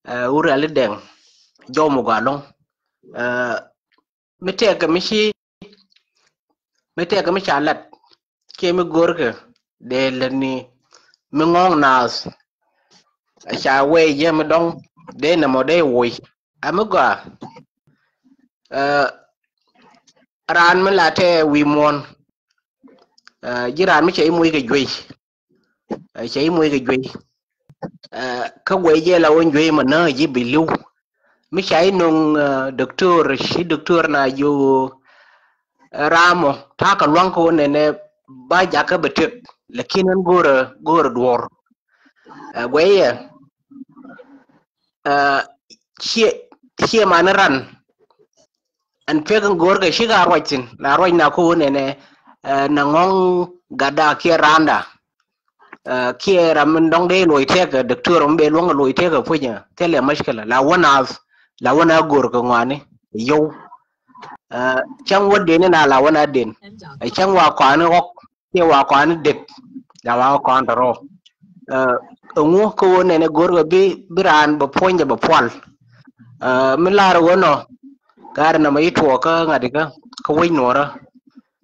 Ah, wuri ali dɛŋ. Jɔw mi gɔaa lɔŋ. Ah, mi tɛk mi ci, mi tɛk mi ca lat kiɛ mi görkɛ dee lät ni mi ŋɔ̱ŋ naath. Ca wee jɛ mi dɔŋ dee nɛmɔ dee woc a mi gɔaa. Raan mi la tɛ wi̱i̱ muɔ̱ɔ̱n, ji̱ raan mi cɛ i̱ moc kɛ juey. Cɛ i̱ moc kɛ juey. Kä guɛy jɛ la wä juey mɛ nä ji̱ bi li̱w. Mi ca i̱ no̱ŋ doktor, ci doktor na ji̱ ɣöö raamɔ ta̱a̱ kɛ lua̱ŋ kɛ wä nɛnɛ ba jakä bɛ tëk. Lakin ɛn go̱o̱rä, go̱o̱rä duɔ̱ɔ̱r. Guɛy yɛ, ciɛ, ciɛ mani ran. Ɛn pek in go̱o̱rkɛ cikɛ a ruac thi̱n la ruac na ko̱o̱n ɛnɛ, na ŋɔ̱ŋ gatda kiɛ raanda. Kiɛ ram min dɔ̱ŋ dee loc tɛkɛ doktor min bee luäŋ loc tɛkɛ pucä thilɛ muckila la wä naath, la wä na go̱o̱rkɛ ŋɔaani. Yio̱w. Cäŋ wä den ina la wä na den. Cäŋ wa kɔaani ɣɔk. Kiɛ wa kɔaani dek. La wa kɔaani tɔrɔ. Ɛŋu kä wä nɛnɛ go̱o̱rkɛ bi, bi raan bɛ puɔ̱nydɛ bɛ pual. Mi lar wä nɔ gaari nɔmɔ i̱ tuɔɔk kä ŋa̱tikä kä wec nuɔrä.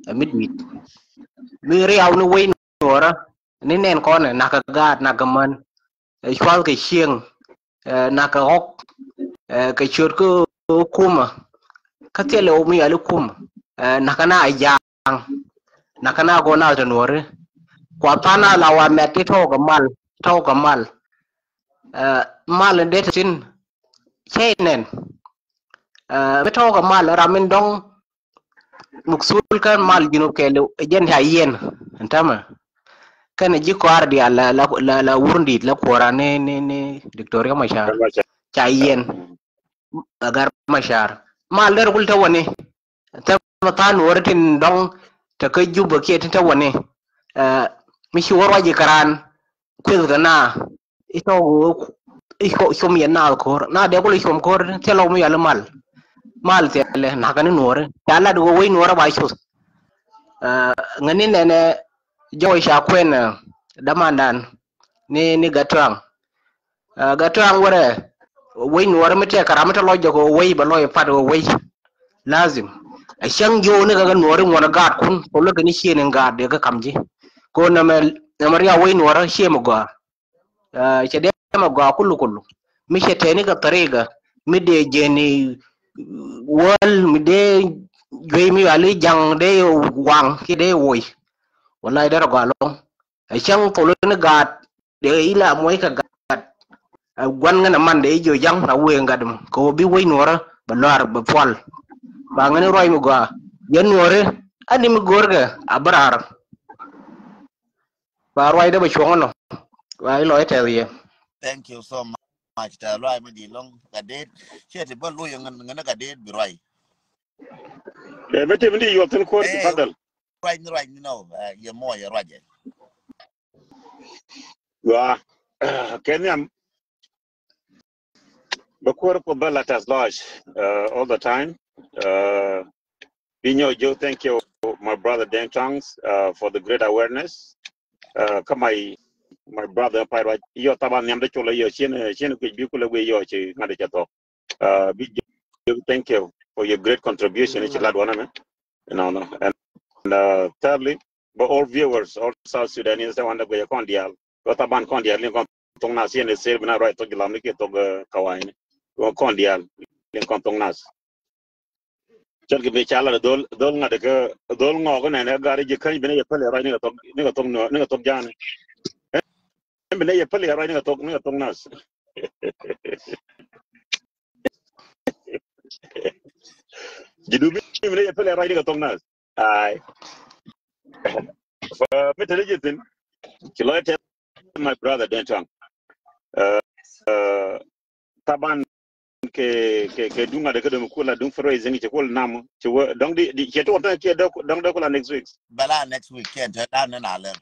Ɛ mi di̱i̱t mi riaw ni wec nuɔrä ni nɛn kɔnɛ nakä gaat nakä män. Ɛ cuath kɛ cieŋ, ɛ nakä ɣɔk, ɛ kɛ ciöt kä kumä. Kä thilɛ wä mi yali kumä, ɛ nakä na a ja̱a̱ŋ. Nakä na go̱o̱r na tɛ nuɔri kua tha̱a̱ŋ na la wa mɛt ti tɔ̱ɔ̱kɛ mal, tɔ̱ɔ̱kɛ mal. Mal in dee te thi̱n cɛ inɛn. Mi tɔ̱ɔ̱kɛ mal ram min dɔ̱ŋ muk thul kän mal Junub kɛɛliw ɛ jɛn ca yiɛn. Ɛn tämɛ kɛnɛ ji̱ kɔaar diaal la, la, la wurundit la kuɔra ni, ni, ni Diktoria Macar ca yiɛn. Agar Macar mal der kul te wani. Thɛmɛ tha̱a̱n wä ri tin dɔ̱ŋ te kä Jubä kiɛ tin te wäni. Mi ci wä ruac i̱ kɛ raan kueth kɛ na i̱ tɔ̱ i̱ com yɛ naath ko̱r na dee kul i̱ com ko̱r thilɛ wä mi yal i̱ mal. Mal thilɛ nakä ni nuɔ̱ɔ̱ri ca lat wä wec nuɔ̱ɔ̱rä ba cuth. Ŋäni nɛnɛ jɔw ca kuɛn damandan ni, ni Gattuaŋ. Gattuaŋ wärɛ wec nuɔɔri mi tɛk kɛ ram mi te lɔc jɔk ɣöö wec bɛ lɔc pat ɣöö wec. Lazim ɛ cäŋ jiööni kɛ kɛ nuɔɔri ŋuɔ̱n ɛ gaatkun kɛ lɔ kɛ ni ciëëni gaat dee kä kam ji̱. Kɛ ɣöö nɛmɛ, nɛmɛ riaw wec nuɔɔri ciɛ mi gɔaa. Cɛ dee mɛ gɔaa kulu kulu mi cɛ tɛni kɛ tharika mi dee jeni wäl mi dee juey mi yuali ja̱ŋ dee waŋ kiɛ dee woc. Wala dee rɔ gɔaa ɛlɔ̱ŋ. Ɛ cäŋ thol ni gaat dee ila muɔc kɛ gat. Ɛ gua̱n ŋän ɛ man dee jiö ja̱ŋ a wëë gat mɔ kɛ wä bi wec nuɔrä bɛ luaar bɛ pual. Ba ŋäni ruac mi gɔaa yɛn nuɔri ani mi go̱o̱rkɛ a bi raar. Ba ruacdä bɛ cuɔ̱ŋ ɛnɔ. Ba ilɔ itɛth yɛ. Thank you so much. Tɛ luac mi di lɔŋ ka det. Ciɛ ti bä lo̱c ŋän ŋän ka det bi ruac. Ɛ bä ti mi di yuɔth thin kuɔr ti fadhal. Ruac ni ruac ni nɔ yɛ mɔ yɛ ruac yɛ. Wa kɛ nhiam. Bɛ kuäär Kuoth bä la tɛth lɔc all the time. Bi nyɔk jiök, thank you my brother Deng Tongs for the great awareness. Kä my my brother pay ruac yɔ thaban nhiam dee col yɔ cien cien kuic bi kulɛ wee yɔ ci ŋa̱t cɛ thok. Bi jiök, thank you for your great contribution ci lat wanɛ mɛ. Nɔnɔ and thirdly, bä all viewers, all South Sudanese te wan dee guic kɔn diaal. Bä thaban kɔn diaal ni kɔn thok nas yɛn ɛ ser bi na ruac thok jilam ni kiɛ thok kawany ni kɔn diaal ni kɔn thok nas. Cɔl ki bi ca lat dhol dhol ŋa̱t kä dhol ŋɔk nɛn ɛ gar ji̱ käny bi ni yɛ päl yɛ ruac ni kɛ thok ni kɛ thok ni kɛ thok ja̱a̱n. Bi ni yɛ päl yɛ ruac ni kɛ thok ni kɛ thok nas. Ji̱ du mi mi ni yɛ päl yɛ ruac ni kɛ thok nas. Ay. Mi te ni ji̱ thin ci lɔc tɛ my brother Deng Tongs. Thaban kɛ kɛ kɛ duŋ ade kä dom kula duŋ fundraising ci kul nam ci wä dɔŋ di di ci tuɔt na kiɛ dɔŋ dee kula next week. Bala next week kiɛ te dan na lɛ.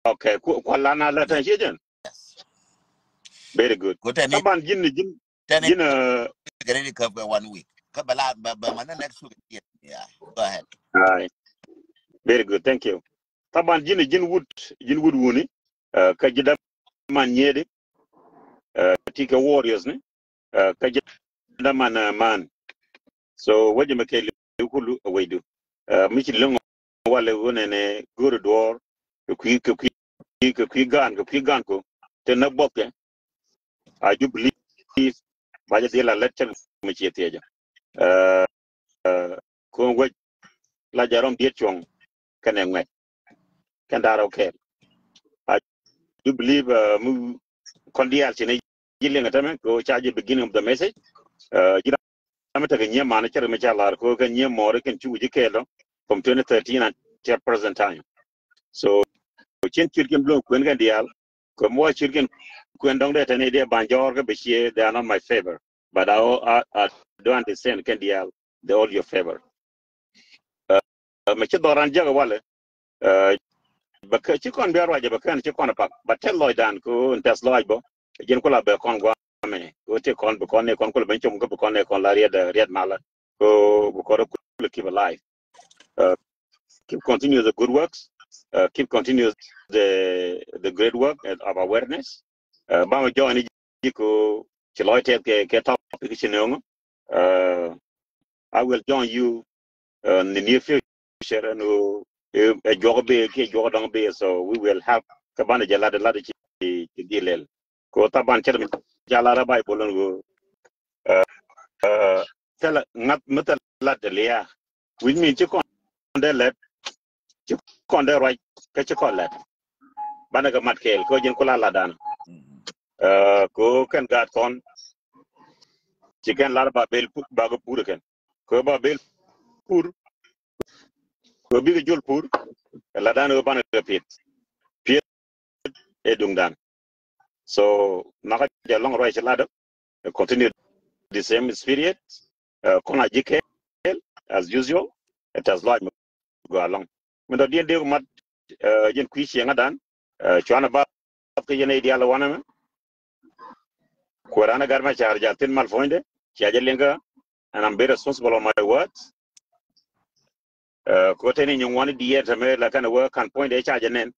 Okay, ku ku la na lɛ tan ci jɛn. Very good. Thaban ji̱n ji̱n ji̱n. Kɛ ready kɛ one week kä bala bɛ bɛ man next week. Yeah, go ahead. Very good, thank you. Thaban ji̱n ji̱n wut ji̱n wut wuni kä ji̱ dam man nyedi ti kɛ warriors ni kä ji̱ dam man man. So wä ji̱ mɛ kɛ liw kulu a wecdu mi ci liŋ walɛ wunɛ nɛ go̱ri duɔɔr kɛ kui̱ kɛ kui̱ kɛ kui̱ gaan kɛ kui̱ gaan ko te näk buɔthkɛ. I do believe ba jɛ dhil a lät cäŋ mi ciɛ thiecä. Ko̱n wec la jɛ rɔm diet cuɔ̱ŋ kɛnɛ ŋuɛt kɛn da̱r rɔ kɛɛl. I do believe mi kɔn diaal ci ni ji̱ liŋ tämɛ ko ca ji̱ beginning of the message. Ji̱ ram mi tekɛ nyiee man cɛ ri mi ca lar ko kɛ nyiee mɔɔri kɛn cu ji̱ kɛɛl rɔ from twenty thirteen until present time. So cien ciet kɛn blo̱ŋ kuën kɛn diaal kɛ muɔ ciet kɛn kuën dɔŋ dee tɛn idiɛ ban jɔɔr kɛ bi ciɛ, they are not my favor. But I, I, I do understand kɛn diaal they all your favor. Mɛ ci dhɔran jiäk walɛ bɛ kɛ ci kɔn bia ruacɛ bɛ kɛn ci kɔn pak ba tɛth lɔcdan ko in tɛth lɔc bɔ. Ji̱n kula bɛ kɔn guamɛ ko ti kɔn bi kɔn ni kɔn kula ben com ko bi kɔn ni kɔn la riɛt riɛt malä ko bi kɔn kula keep alive. Keep continue the good works. Keep continue the the great work of awareness. Ba mɛ jɔɔni ji̱ ko ci lɔc tɛth kɛ kɛ topic ci nöŋ. I will join you in the near future and ɛ juɔk bee kiɛ juɔk dɔŋ bee, so we will help. Kä banɛ jɛ lat lat ci ci dhil lɛl. Ko thaban cɛ mi ca lat a Bible ɛn ɣöö thilɛ ŋa̱th mi thilɛ lat lia, which mean ci kɔn dee lɛt ci kɔn dee ruac kä ci kɔn lɛt. Banɛ kɛ mat kɛɛl ko ji̱n kula latdan. Ko kɛn gaat kɔn ci kɛn lar ba bel ba kɛ pur kɛn ko ba bel pur ko bikɛ jol pur. Latdan ko banɛ kɛ piet piet ɛ duŋdan. So nakä jɛ lɔŋ ruac ci latdä. Continue the same spirit. Kɔn a ji̱ kɛɛl as usual. It has like mi gɔaa lɔŋ mi dɔ̱diɛn dee ku mat. Ji̱n kui̱ cieŋädan cuanɛ ba kä yɛn ɛ diaal wanɛ mɛ. Kuɛ ran ɛ gat ma car jal thin mal puɔ̱nydɛ cia jɛ liŋkä. And I'm very responsible on my words. Ko teni nyi ŋuani diɛɛr tɛmɛ la kɛn wä kan puɔ̱nydɛ ca jɛ nɛn.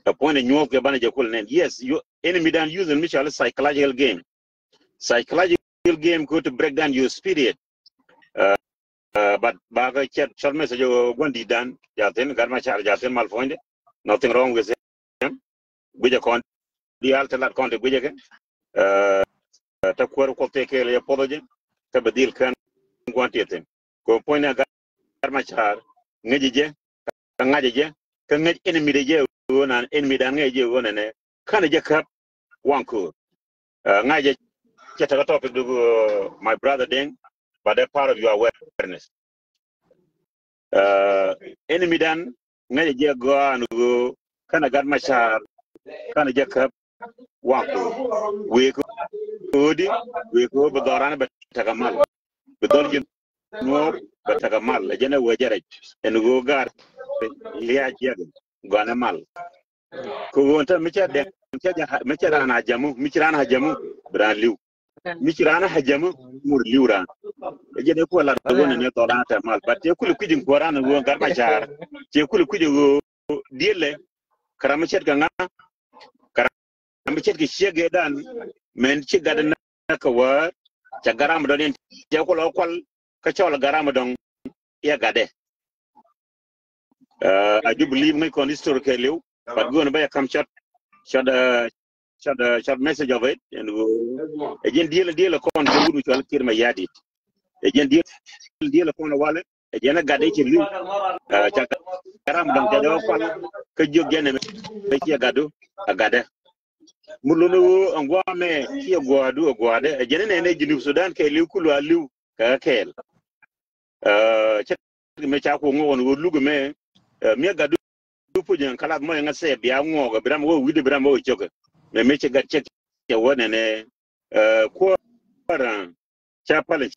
Ɛ puɔ̱nydɛ nyuɔth kɛ banɛ jɛ kul nɛn. Yes, you enemy dan using mi cɔal psychological game. Psychological game ko to break down your spirit. But ba kɛ cɛt short message guandi dan jal thin gat ma car jal thin mal puɔ̱nydɛ. Nothing wrong with him. Guijɛ kɔn diaal ti lat kɔn ti guijɛ kɛ. Ɛ, te kuäär Kuɔth tëë kɛɛl yɛ puɔth jɛ, kä bɛ dhil kän gua̱n tiɛthin. Kɛ puɔ̱ny ni Gat Macar, ŋäc jɛ, kä ŋa̱c jɛ, kä ŋäc enemy dɛ jɛ ɣöö nan enemy dan ŋäc jɛ ɣöö nɛnɛ, känɛ jɛ käp waŋ köör. Ɛ, ŋa̱c jɛ, cɛ tekɛ topic du, ɛ, my brother Deng, but a part of your awareness. Ɛ, enemy dan ŋäcɛ jɛ gɔaa ni ɣöö känɛ Gat Macar, känɛ jɛ käp waŋ köör. Wëë kɛ ɣöö di, wëë kɛ ɣöö bi dhɔran bɛ tekɛ mal. Bi dhɔl ji̱ nuɔɔp bɛ tekɛ mal. Ɛ jɛn ɛ wee jɛ rɛc. Ɛn ɣöö gaat lia̱a̱ jiäk gɔanɛ mal. Kɛ ɣöö ɛn te mi cɛ dɛŋ, mi cɛ raan a jamu, mi ci raan a jamu, bi raan li̱w. Mi ci raan a jamu, mur li̱w raan. Ɛ jɛn ɛ kuɛ lat ɣöö nɛnɛ dhɔl raan tɛ mal. But cɛ kulɛ kui̱c in kuäär raan ɣöö Gat Macar. Cɛ kulɛ kui̱c ɣöö diëlɛ. Kɛ ram mi ce̱tkɛ ŋa. Kɛ ram mi ce̱tkɛ ciek gɛ dan. Mɛn ci gat na kɛ wäär. Cɛ gat ram dɔ̱ŋ in cɛ kulɛ kual. Kä cɔl gat ram dɔ̱ŋ. Iɛ gatdɛ. Ɛ, I do believe ŋäc kɔn history kɛɛliw. But go̱o̱n bä yɛ kam short, short, ɛ, short, ɛ, short message of it. Ɛn ɣöö ɛ jɛn diël, diël kɔn jɛ wut mi cɔal Kiir Mayardit. Ɛ jɛn diël, diël kɔn walɛ. Ɛ jɛn ɛ gatdɛ ci li̱w. Ɛ, ca gat ram dɔ̱ŋ ca jɛ wä kual. Kä jiök jɛn ɛmɛ ciɛ gatdu a gatdɛ. Mi luni ɣöö ɛn gua̱a̱ mɛ ciɛ gua̱a̱du a gua̱a̱dɛ. Ɛ jɛn ɛ nɛnɛ Junub Sudan kɛɛliw kulu a li̱w kɛ kɛɛl. Ɛ, cɛ mi ca ku ŋuɔk ɛn ɣöö luk ɛmɛ, ɛ, mi a gatdu puc ɛn kalath mɔ ɛn ɣä thɛɛp bia ŋuɔk ɛ bi ram wä wi̱cdɛ bi ram wä cök ɛ. Mɛ mi cɛ gat cɛ cɛ wä nɛnɛ, ɛ, kuäär, ɛ, ca pal ɛ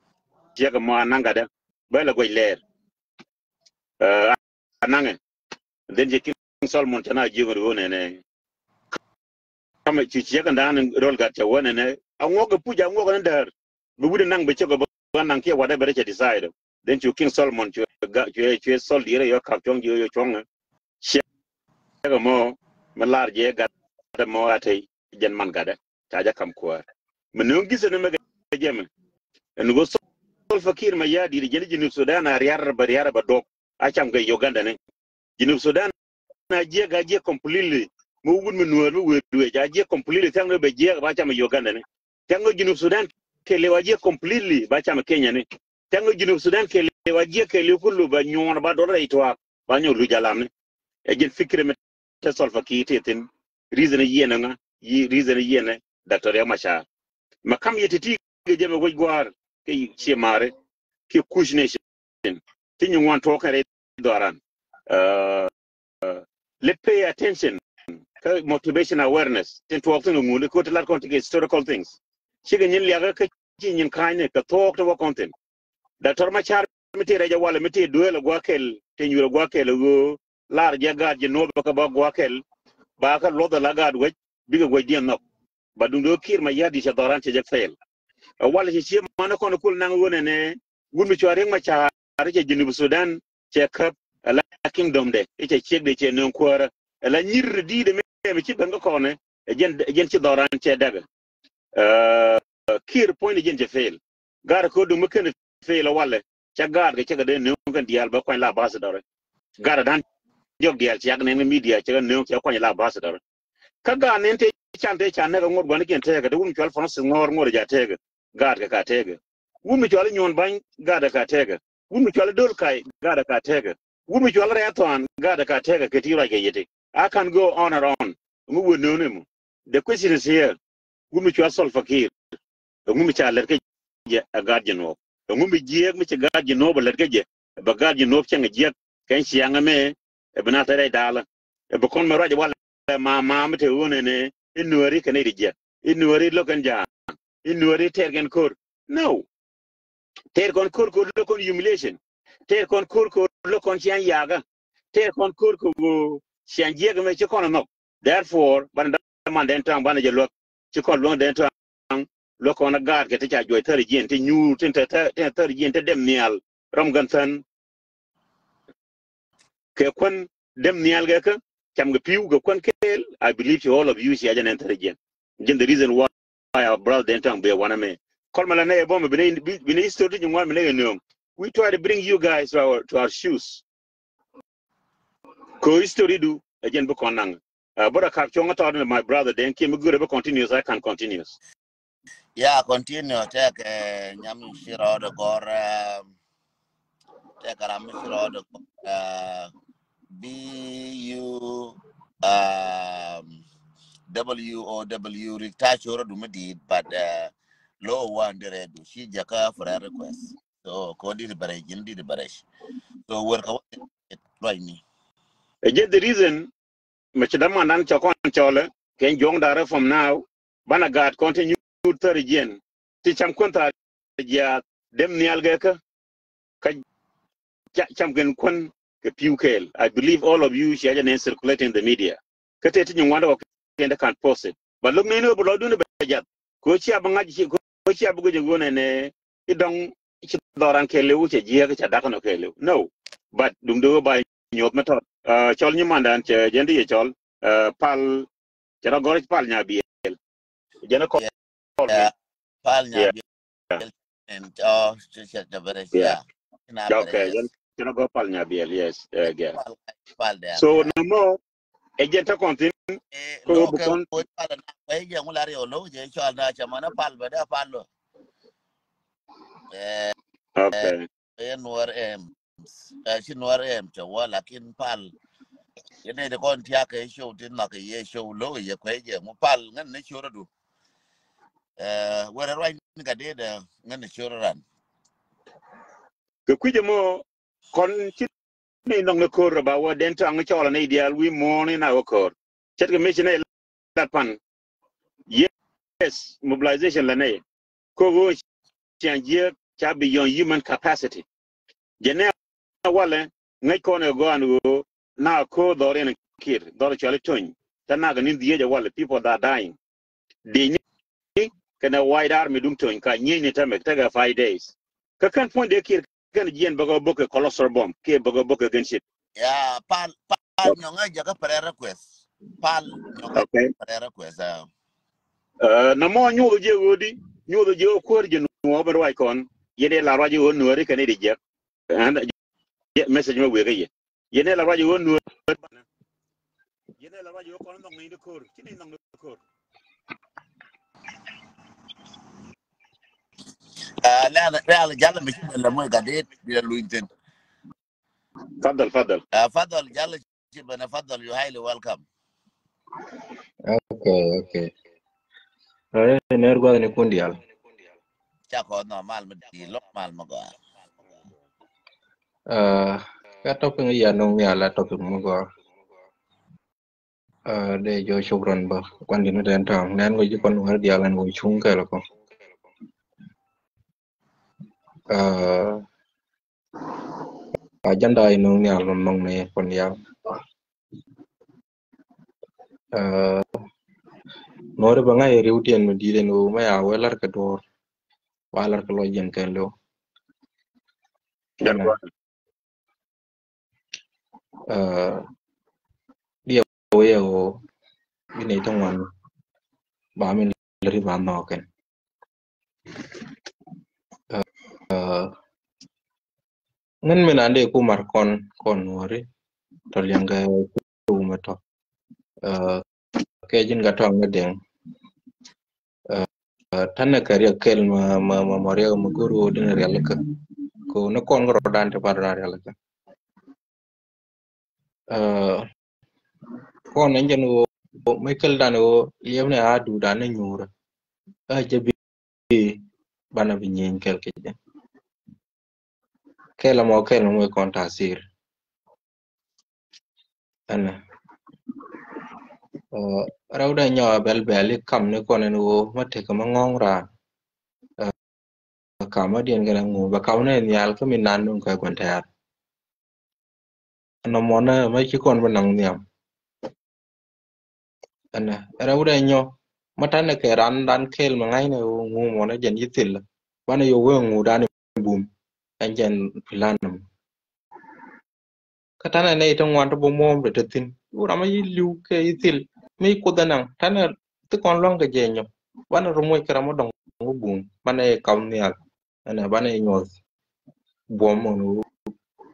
ciɛk ɛmɔ a naŋ gatdɛ bä lɛ guɛc lɛɛr. Ɛ, a naŋɛ. Then cɛ King Solomon cɛ na jiök ɛn ɣöö nɛnɛ. Kamɛ ci ciek kɛ da̱a̱n rol gat cɛ wä nɛnɛ. A ŋuɔk kɛ puc a ŋuɔk kɛ ni däär. Bi wut naŋ bi cɛ kɛ bä naŋ kiɛ whatever cɛ decide. Then cu King Solomon cuɛ ga, cuɛ, cuɛ soldier yɔ kap cuɔ̱ŋ jiö yɔ cuɔ̱ŋ. Ciek kɛ mɔ mi lar jɛ gat mɔ a tey jɛn man gatdɛ. Ca jɛ kam kuäär. Mi nööŋ githɛ ni mɛ kɛ jɛ mɛ. Ɛn ɣöö Salva Kiir Mayardit jɛn Junub Sudan a riar bɛ riar bɛ duɔk. A cam kɛ Uganda ni. Junub Sudan a jiɛk a jiɛk completely. Mi wut mi nuäär mi wëë duëëc a jiɛk completely. Thiaŋ ni bɛ jiɛk ba cam Uganda ni. Thiaŋ ni Junub Sudan kɛɛliw a jiɛk completely ba cam Kenya ni. Thiaŋ ni Junub Sudan kɛɛliw a jiɛk kɛɛliw kulu ba nyuɔn ba dɔl rɛy tuaak ba nyɔk luc alam ni. Ɛ jɛn fikir mi te Salva Kiir te thin. Reason yiɛn ŋa, yi reason yiɛn Doctor Riek Machar. Ma kam yɛ ti ti kɛ jɛ mɛ wec gua̱a̱r kɛ cie mari kɛ Kush Nation. Ti nyi ŋuan tuɔɔk kɛn rɛy dhɔran. Ɛ, ɛ, let pay attention kä motivation awareness. Tin tuɔɔk thin ŋun kɛ ti lat kɔn ti kɛ historical things. Cikɛ nyin liakä kä ci nyin ka̱ny ni kɛ thuɔɔk ti wä kɔn thin. Doctor Machar mi ti rɛc a walɛ mi ti duel a gua̱kɛl ti nyuur a gua̱kɛl a ɣöö lar jɛ gaat jɛ nuɔp kä ba gua̱kɛl ba kä luɔth a la gaat wec bikɛ guec diɛn nhɔk. Ba duŋ do̱ Kiir Mayardit cɛ dhɔran cɛ jɛ fail. A walɛ cɛ cie manɛ kɔn kul naŋ ɣöö nɛnɛ wut mi cua Riek Machar cɛ Junub Sudan cɛ käp a la kingdom de i̱ cɛ ciek de cɛ nööŋ kuäärä a la nyir di̱i̱t ɛmɛ mi ci ben kä kɔnɛ. Ɛ jɛn, ɛ jɛn ci dhɔran cɛ däk. Ɛ, Kiir puɔ̱ny ni jɛn cɛ fail. Gaat kä duŋ mi ken fail a walɛ. Cɛ gaat kɛ cɛ kɛ dee nööŋ kɛn diaal bɛ kuany la ambassador. Gaat dan diɔk diaal cɛ yak nɛn kɛ media cɛ kɛ nööŋ cɛ kuany la ambassador. Kä gaat nɛn te can te can nɛ kɛ ŋuɔt gua̱n kiɛn tekɛ te wun cual Francis ŋɔɔr ŋuɔt ja tekɛ. Gaat kɛ ka tekɛ. Wun mi cual nyuɔn bany gaat kɛ ka tekɛ. Wun mi cual dol kai gaat kɛ ka tekɛ. Wun mi cual rɛɛ thuan gaat kɛ ka tekɛ kɛ ti ruac kɛ yiti. I can go on and on. Mi wun nööŋ ni mu. The question is here. Wun mi cual Salva Kiir. Ɛŋu mi ca lɛt kä jɛ a gaat jɛ nuɔɔp. Ɛŋu mi jiɛɛk mi ci gaat jɛ nuɔɔp a lɛt kä jɛ. Ɛ bɛ gaat jɛ nuɔɔp cäŋ a jiɛɛk kɛn ciaŋ ɛmɛ. Ɛ bi na tɛrɛ daalä. Ɛ bi kɔn mɛ ruac walɛ ma ma mi te ɣöö nɛnɛ. I̱ nuääri kɛn i̱ ri jiɛk. I̱ nuääri lo̱k kɛn ja̱a̱ŋ. I̱ nuääri tɛɛr kɛn ko̱r. No. Tɛɛr kɔn ko̱r ko̱r lo̱k kɔn humiliation. Tɛɛr kɔn ko̱r ko̱r lo̱k kɔn ciaŋ yakä. Tɛɛr kɔn ko̱r ko̱r ciaŋ jiɛk ɛmɛ ci kɔn a nhɔk. Therefore banɛ da̱ man dɛn tɔ̱a̱ŋ banɛ jɛ luäk. Ci kɔn luäŋ dɛn tɔ̱a̱ŋ luäk kɔn a gaat kɛ ti ca juɔc thäri jiɛn ti nyuur tin te thäri jiɛn ti dɛm nhial. Rɔm gän thän kɛ kuän dɛm nhial kɛ kä cam kɛ pi̱w kɛ kuän kɛɛl. I believe to all of you cia jɛ nɛn thäri jiɛn. Jɛn the reason why our brother dɛn tɔ̱a̱ŋ bɛ wanɛ mɛ. Kɔl mɛ la nɛ ɛ bɔm bi nɛ history ti jiŋ wan mi nɛ kɛ nööŋ. We try to bring you guys to our, to our shoes. Kɛ history du ɛ jɛn bi kɔn naŋ. Ɛ bä rɔ kap cuɔ̱ŋ a tɔt ni my brother dɛn kiɛ mi gurɛ bi continuous, I can continuous. Yeah, continue. Tɛk, eh, nyam in ci rɔɔdɛ gɔr, eh, tɛk ram in ci rɔɔdɛ gɔr, eh, B U, um, W O W, rik ta cor du mi dit, but, eh, lo wan di rɛ du ci jɛ ka friend request. So ko di di bɛrɛ jin di di bɛrɛ. So wer ka wa right ni. Ɛ jɛ the reason mɛ ci dämandan cɛ kɔn cɔlɛ kɛn juɔ̱ŋ da̱rɛ from now. Banɛ gaat kɔn ti nyuut thäri jiɛn ti cam kuän thaar jiaath dem nhial gɛ kä kä ca- cam kɛn kuän kɛ pi̱w kɛɛl. I believe all of you ciɛ jɛ nɛn circulating the media. Kä tëë ti nyuɔ̱ŋ wandɛ kɔ kɛn ti kan post it. But look ni ni wä bi lɔcdun bɛ jath. Ko cia bi ŋa̱c ci ko cia bi guic ɛ ɣöö nɛnɛ i̱ dɔ̱ŋ ci dhɔran kɛɛliw cɛ jiääk ca da̱k nɔ kɛɛliw. No. But duŋdɛ wä ba nyuɔ̱th mɛ tɔt. Uh, cɔl nyimandan cɛ jɛn di yɛ cɔl. Uh, pal cɛ rɔ gɔr pal nya biɛl. Jɛn kɔl yeah. Pal nya biɛl. And oh, cɛ cɛ cɛ bɛrɛ yeah. Okay, jɛn cɛ rɔ gɔr pal nya biɛl, yes. Uh, yeah. Pal pal dɛ. So no more. Ɛ jɛn tɛ kɔn thin. Ko bu kɔn. Pal na. Ɛ jɛn ŋu la riɛw lo jɛ cɔl na cɛ mana pal bɛ dɛ pal lo. Eh, okay. Eh, nuɔr em. Eh, ci nuɔr em cɛ wä lakin pal. Yɛn ni de kɔn tiak kɛ show tin ma kɛ yɛ show lo yɛ kuɛ jɛ mu pal ŋän ni cor du. Eh, wɛrɛ ruany ni ka de de ŋän ni cor ran. Kɛ kui̱ jɛ mo kɔn ci ni nɔŋ ni kor ba wä den taŋ cɔl ni dial wi mo ni na wä kor. Cɛt kɛ mi ci ni lat pan. Yes, mobilization la nɛy. Ko ɣöö ciaŋ jiääk ca beyond human capacity. Jɛ nɛ walɛ ŋäc kɔn ɛ gɔaan ɣöö na ko dhɔr in kir dhɔr cuali tony. Ta nak ni dhiec ɛ walɛ people that are dying. Diec ni kɛnɛ White Army duŋ tony ka nyieny ni tɛmɛ tekɛ five days. Kä kɛn puɔ̱ny dee kir kɛn jiɛn bäkɛ bäkɛ colossal bomb kiɛ bäkɛ bäkɛ gunship. Ya pal pal nyɔŋɛ jɛ kä prayer request. Pal nyɔŋɛ okay. Prayer request. Uh. Uh, na mɔ nyuth jɛ ɣöö di nyuth jɛ ɣöö kuäär jɛ nuɔɔ ben ruac kɔn yɛn dee la ruac ɣöö nuääri kɛn i̱ di jɛk. And message mɛ wëë kä yɛ yɛn dee la ruac ɣöö nuääri. Yɛn dee la ruac ɣöö kɔn nhɔk ni di ko̱r ci ni nhɔk ni ko̱r. Ah, lɛn lɛn jal mi ci bɛ lɛ moc ka dit bi lɛ luny thin. Fadhal, fadhal. Ah, fadhal jal ci bɛ nɛ fadhal, you highly welcome. Okay, okay. Ɛ ner guath ni kun dial. Ca kɔ normal mi di lok mal mi gɔa. Ah, ka topic ya nong ya la topic mi gɔa. Ah, de jo shukran ba. Kwan di ni den tang. Nen go ji kon war dial an go chung kɛl ko. Ah, agenda inu ni alun nong ni kon ya. Ah, nori ba ngai riu tien mi di den go ma ya welar ka dor. Walar ka lo jen kɛl lo. Diɛ wee ɣöö bi nɛy ti ŋuan ba min lät i̱ ba nhɔɔk kɛn. Ŋän min an dee ku mar kɔn kɔn nuɔri tɔ liɛŋkɛ ku mɛ tɔ. Kɛ ji̱n ka tɔŋ ni deŋ. Tanɛ kɛ riɛk kɛl ma ma ma ma riɛk ma go̱r ɣöö dinɛ riɛl kä ko ni kɔn kä rɔdan ti bar dan riɛl kä. Kɔn ni jɛn ɣöö mi kɛl dan ɣöö liɛp ni a du dan ni nyuurä. A jɛ bi banɛ bi nyieny kɛl kɛ jɛ. Kɛl mɔ kɛl mɔ kɔn tasir. Ɛnɛ rɛw dɛ nyɔ bɛl bɛl i̱ kam ni kɔn ɛn ɣöö ma tek ma ŋɔŋ raan. Kam ma diɛn kɛn ŋu bɛ kam ni nhial kä mi nan nun kɛ guɛn tɛɛr. Ɛnɔ mɔnɛ ma ci kɔn bi naŋ nhiam. Ɛnɛ rɛw dɛ nyɔ ma tanɛ kɛ ran dan kɛl ma ŋa̱cnɛ ɣöö ŋu mɔnɛ jɛn yi thil. Banɛ yɔ wee ŋu dan bum ɛn jɛn pilanum. Kä tanɛ nɛy ti ŋuan ti bum muɔ̱ɔ̱m ti te thi̱n. Wur ama yi li̱w kɛ yi thil mi kuoth ɛnaŋ tanɛ thi kɔn lua̱ŋ kɛ jɛ nyɔ. Banɛ ru muɔc kɛ ram mi dɔŋ wä bum banɛ kam nhial. Ɛnɛ banɛ nyuɔth buɔ̱m mɔn wä.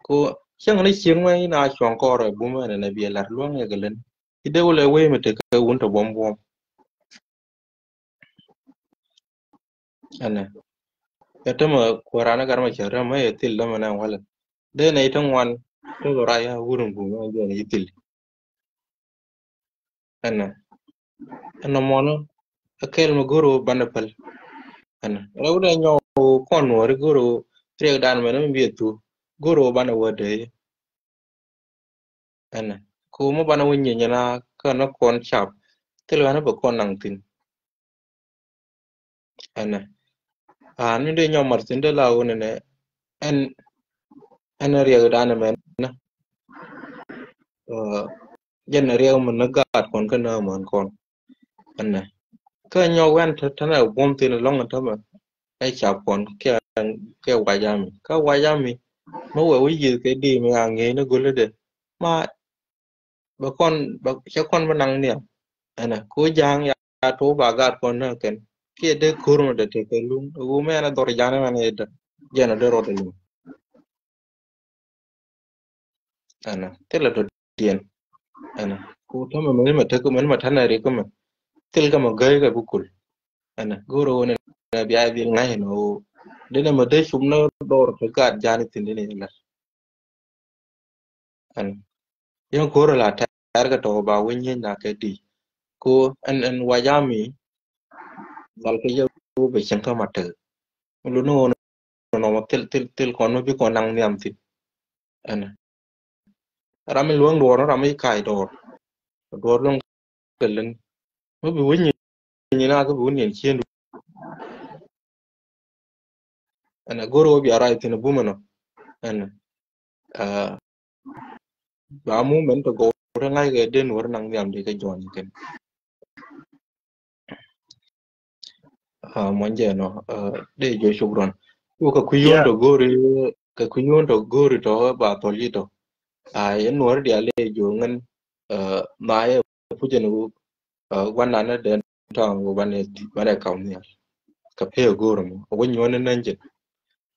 Ko cieŋ ni cieŋ mɛ in a cuɔ̱ŋ kɔɔr ɛ bum ɛnɛ nɛ biɛ lar lua̱ŋ ɛ kɛ len. Ci dee wä lɛ wee mi tekɛ wun te buɔ̱m buɔ̱m. Ɛnɛ. Kɛ tämɛ kuäran ɛ gat mɛ cɛ rɛm mɛ yɛ thil dämɛ nɛ walɛ. Dee nɛ i̱ ti ŋuan ti kɛ ruac ya wur in bum mɛ jɛ ni i̱ thil. Ɛnɛ. Ɛnɔ mɔnɔ ɛ kɛl mɛ go̱r ɣöö banɛ päl. Ɛnɛ. Rɛw dee nyɔk kɔn nuɔri go̱r ɣöö riɛk dan mɛ ni mi bi ɛ thu go̱r ɣöö banɛ wä dee. Ɛnɛ. Ko mɛ banɛ wä nyieny na kä ni kɔn cap thil ɣän bɛ kɔn naŋ thi̱n. Ɛnɛ. A ni dee nyɔk mat thi̱n dee la wä ni nɛ ɛn ɛn riɛk dan mɛ ni. Jɛn riɛk mɛ ni gaat kɔn kä näämän kɔn. Ɛnɛ. Kä nyɔk wɛn te te nɛ buɔ̱m thi̱n lɔŋ in tämɛ ɛ cap kɔn kɛ kɛ wac ami kä wac ami. Mɛ wɛ wi̱c yieth kɛ di mi a ŋi̱eec ni go̱l idɛ ma bɛ kɔn bɛ cɛ kɔn bä naŋ nhiam. Ɛnɛ ko ja̱a̱ŋ ya to ba gaat kɔn nä kɛn kiɛ dee ko̱r mɛ dee tekɛ luŋ ɛ wumɛ ɛn a dhɔr ja̱a̱ŋ ni mɛn ɛ dee jɛn a dee rɔt ɛ luŋ. Ɛnɛ thilɛ tɔ diɛn. Ɛnɛ ko tämɛ mɛn mɛ tek mɛn mɛ tanɛ rik mɛ thil kɛ mɛ gäy kɛ bi kul. Ɛnɛ go̱o̱r ɣöö nɛ bia dhil ŋa̱c ɛn ɣöö denɛ mɛ dee cum ni dɔɔr kɛ gaat ja̱a̱n ithin denɛ lat. Ɛn yɛn ko̱o̱r la tɛɛr kɛ tɔ̱ ba wä nyieny na kɛ di ko ɛn ɛn wac ami. Dhal kɛ yɛ wä bɛ cieŋ kä ma tek. Mi luni ɣöö nɔmɔ thil thil thil kɔn mi bi kɔn naŋ nhiam thin. Ɛn ram mi luäŋ duɔɔr ni ram mi kac duɔɔr. Duɔɔr luäŋ kɛ lin mi bi wä nyieny na kä bi wä nyieny cien du. Ɛn a go̱r wä bia rac thin a bumɛ nɔ. Ɛn ba mu mɛn tɔ gɔw rɛ ŋa̱c kɛ den wä rɛ naŋ nhiam di kɛ jɔny kɛn. Muɔny jɛ nɔ dee jɔ cuk rɔn. Wä kɛ kui̱ yun tɔ go̱ri kɛ kui̱ yun tɔ go̱ri tɔ ba thɔl yi tɔ. A yɛn nuɔr dial dee jɔ ŋän na yɛ pucɛ ni wä guanan ni den tɔŋ wä banɛ banɛ kaw nhial. Kɛ pee go̱ri mɔ wä nyuɔn ni nän jɛ.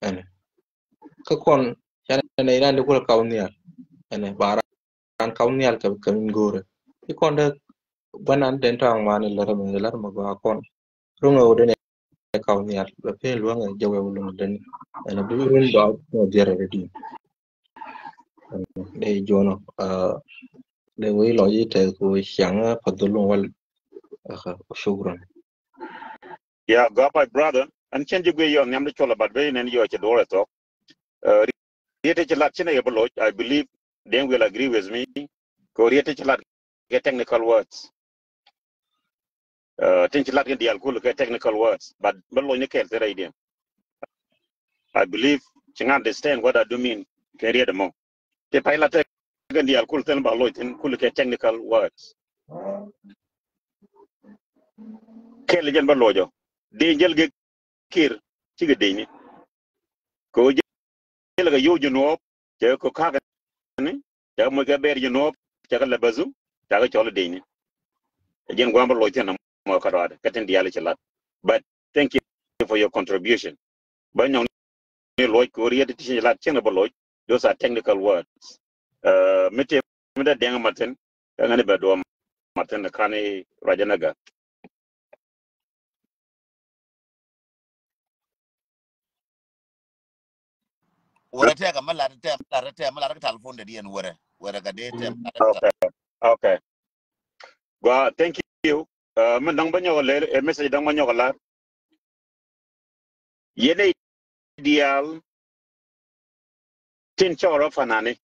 Ɛn kä kɔn canɛ nɛ iran di kulɛ kaw nhial. Ɛn ba ran kaw nhial kɛ kɛ min go̱ri. Ti kɔn dee guanan den tɔŋ man lɛr mɛ lɛr mɛ gɔaa kɔn. Ruŋ ɛ wä den ɛ kaw nhial bɛ pen luäŋ ɛ jɛ wɛ wä luŋ den. Ɛn bi run ba mɔ diɛrɛ rɛ din. Dee jonɔ dee wä ilɔ yi tɛ ko ciaŋ pa dhul luŋ wal. Shukran. Yeah, go ahead, brother. And change gwe yo nyam de chola but be nen yo che dore to. Riete che lat chine ye bolo. I believe they will agree with me. Ko riete che lat ke technical words. Tin che lat ke dial kul ke technical words but bolo ne kel tere idea. I believe ching understand what I do mean. Ke riete mo. Te pai lat ke dial kul ten ba lo tin kul ke technical words. Kel jen ba lo jo. De jel ge kir ci kɛ dec ni. Kɛ ɣöö jälɛ kɛ yio̱w ji̱ nuɔɔp cɛ kɛ ka̱a̱k ni cɛ kɛ moc kɛ bɛɛr ji̱ nuɔɔp cɛ kɛ lɛ bäthu cɛ kɛ cɔl i̱ dec ni. Ɛ ji̱n gua̱a̱m bä loc thi̱n ɛmɔ kä rɔaadɛ kä tin diaal i̱ ci lat. But thank you for your contribution. Bä nyɔŋ ni luɔc kɛ ɣöö riet ti ci lat cieŋ bä loc. Those are technical words. Mi tëë mi dee dɛŋ mat thi̱n kä ŋäni bɛ duɔ̱ɔ̱m mat thi̱n ɛ ka̱n i̱ ruacä nä gä. Wärä tɛk amä lat tɛk amä lat tɛk amä lat kä telephone dɛ diɛn wärä wärä ka dee tɛk amä lat tɛk. Okay. Okay. Gua, thank you. Min dɔŋ bä nyɔk lɛ message dɔŋ bä nyɔk lat. Yɛn diaal tin cɔɔr ɔ fanani.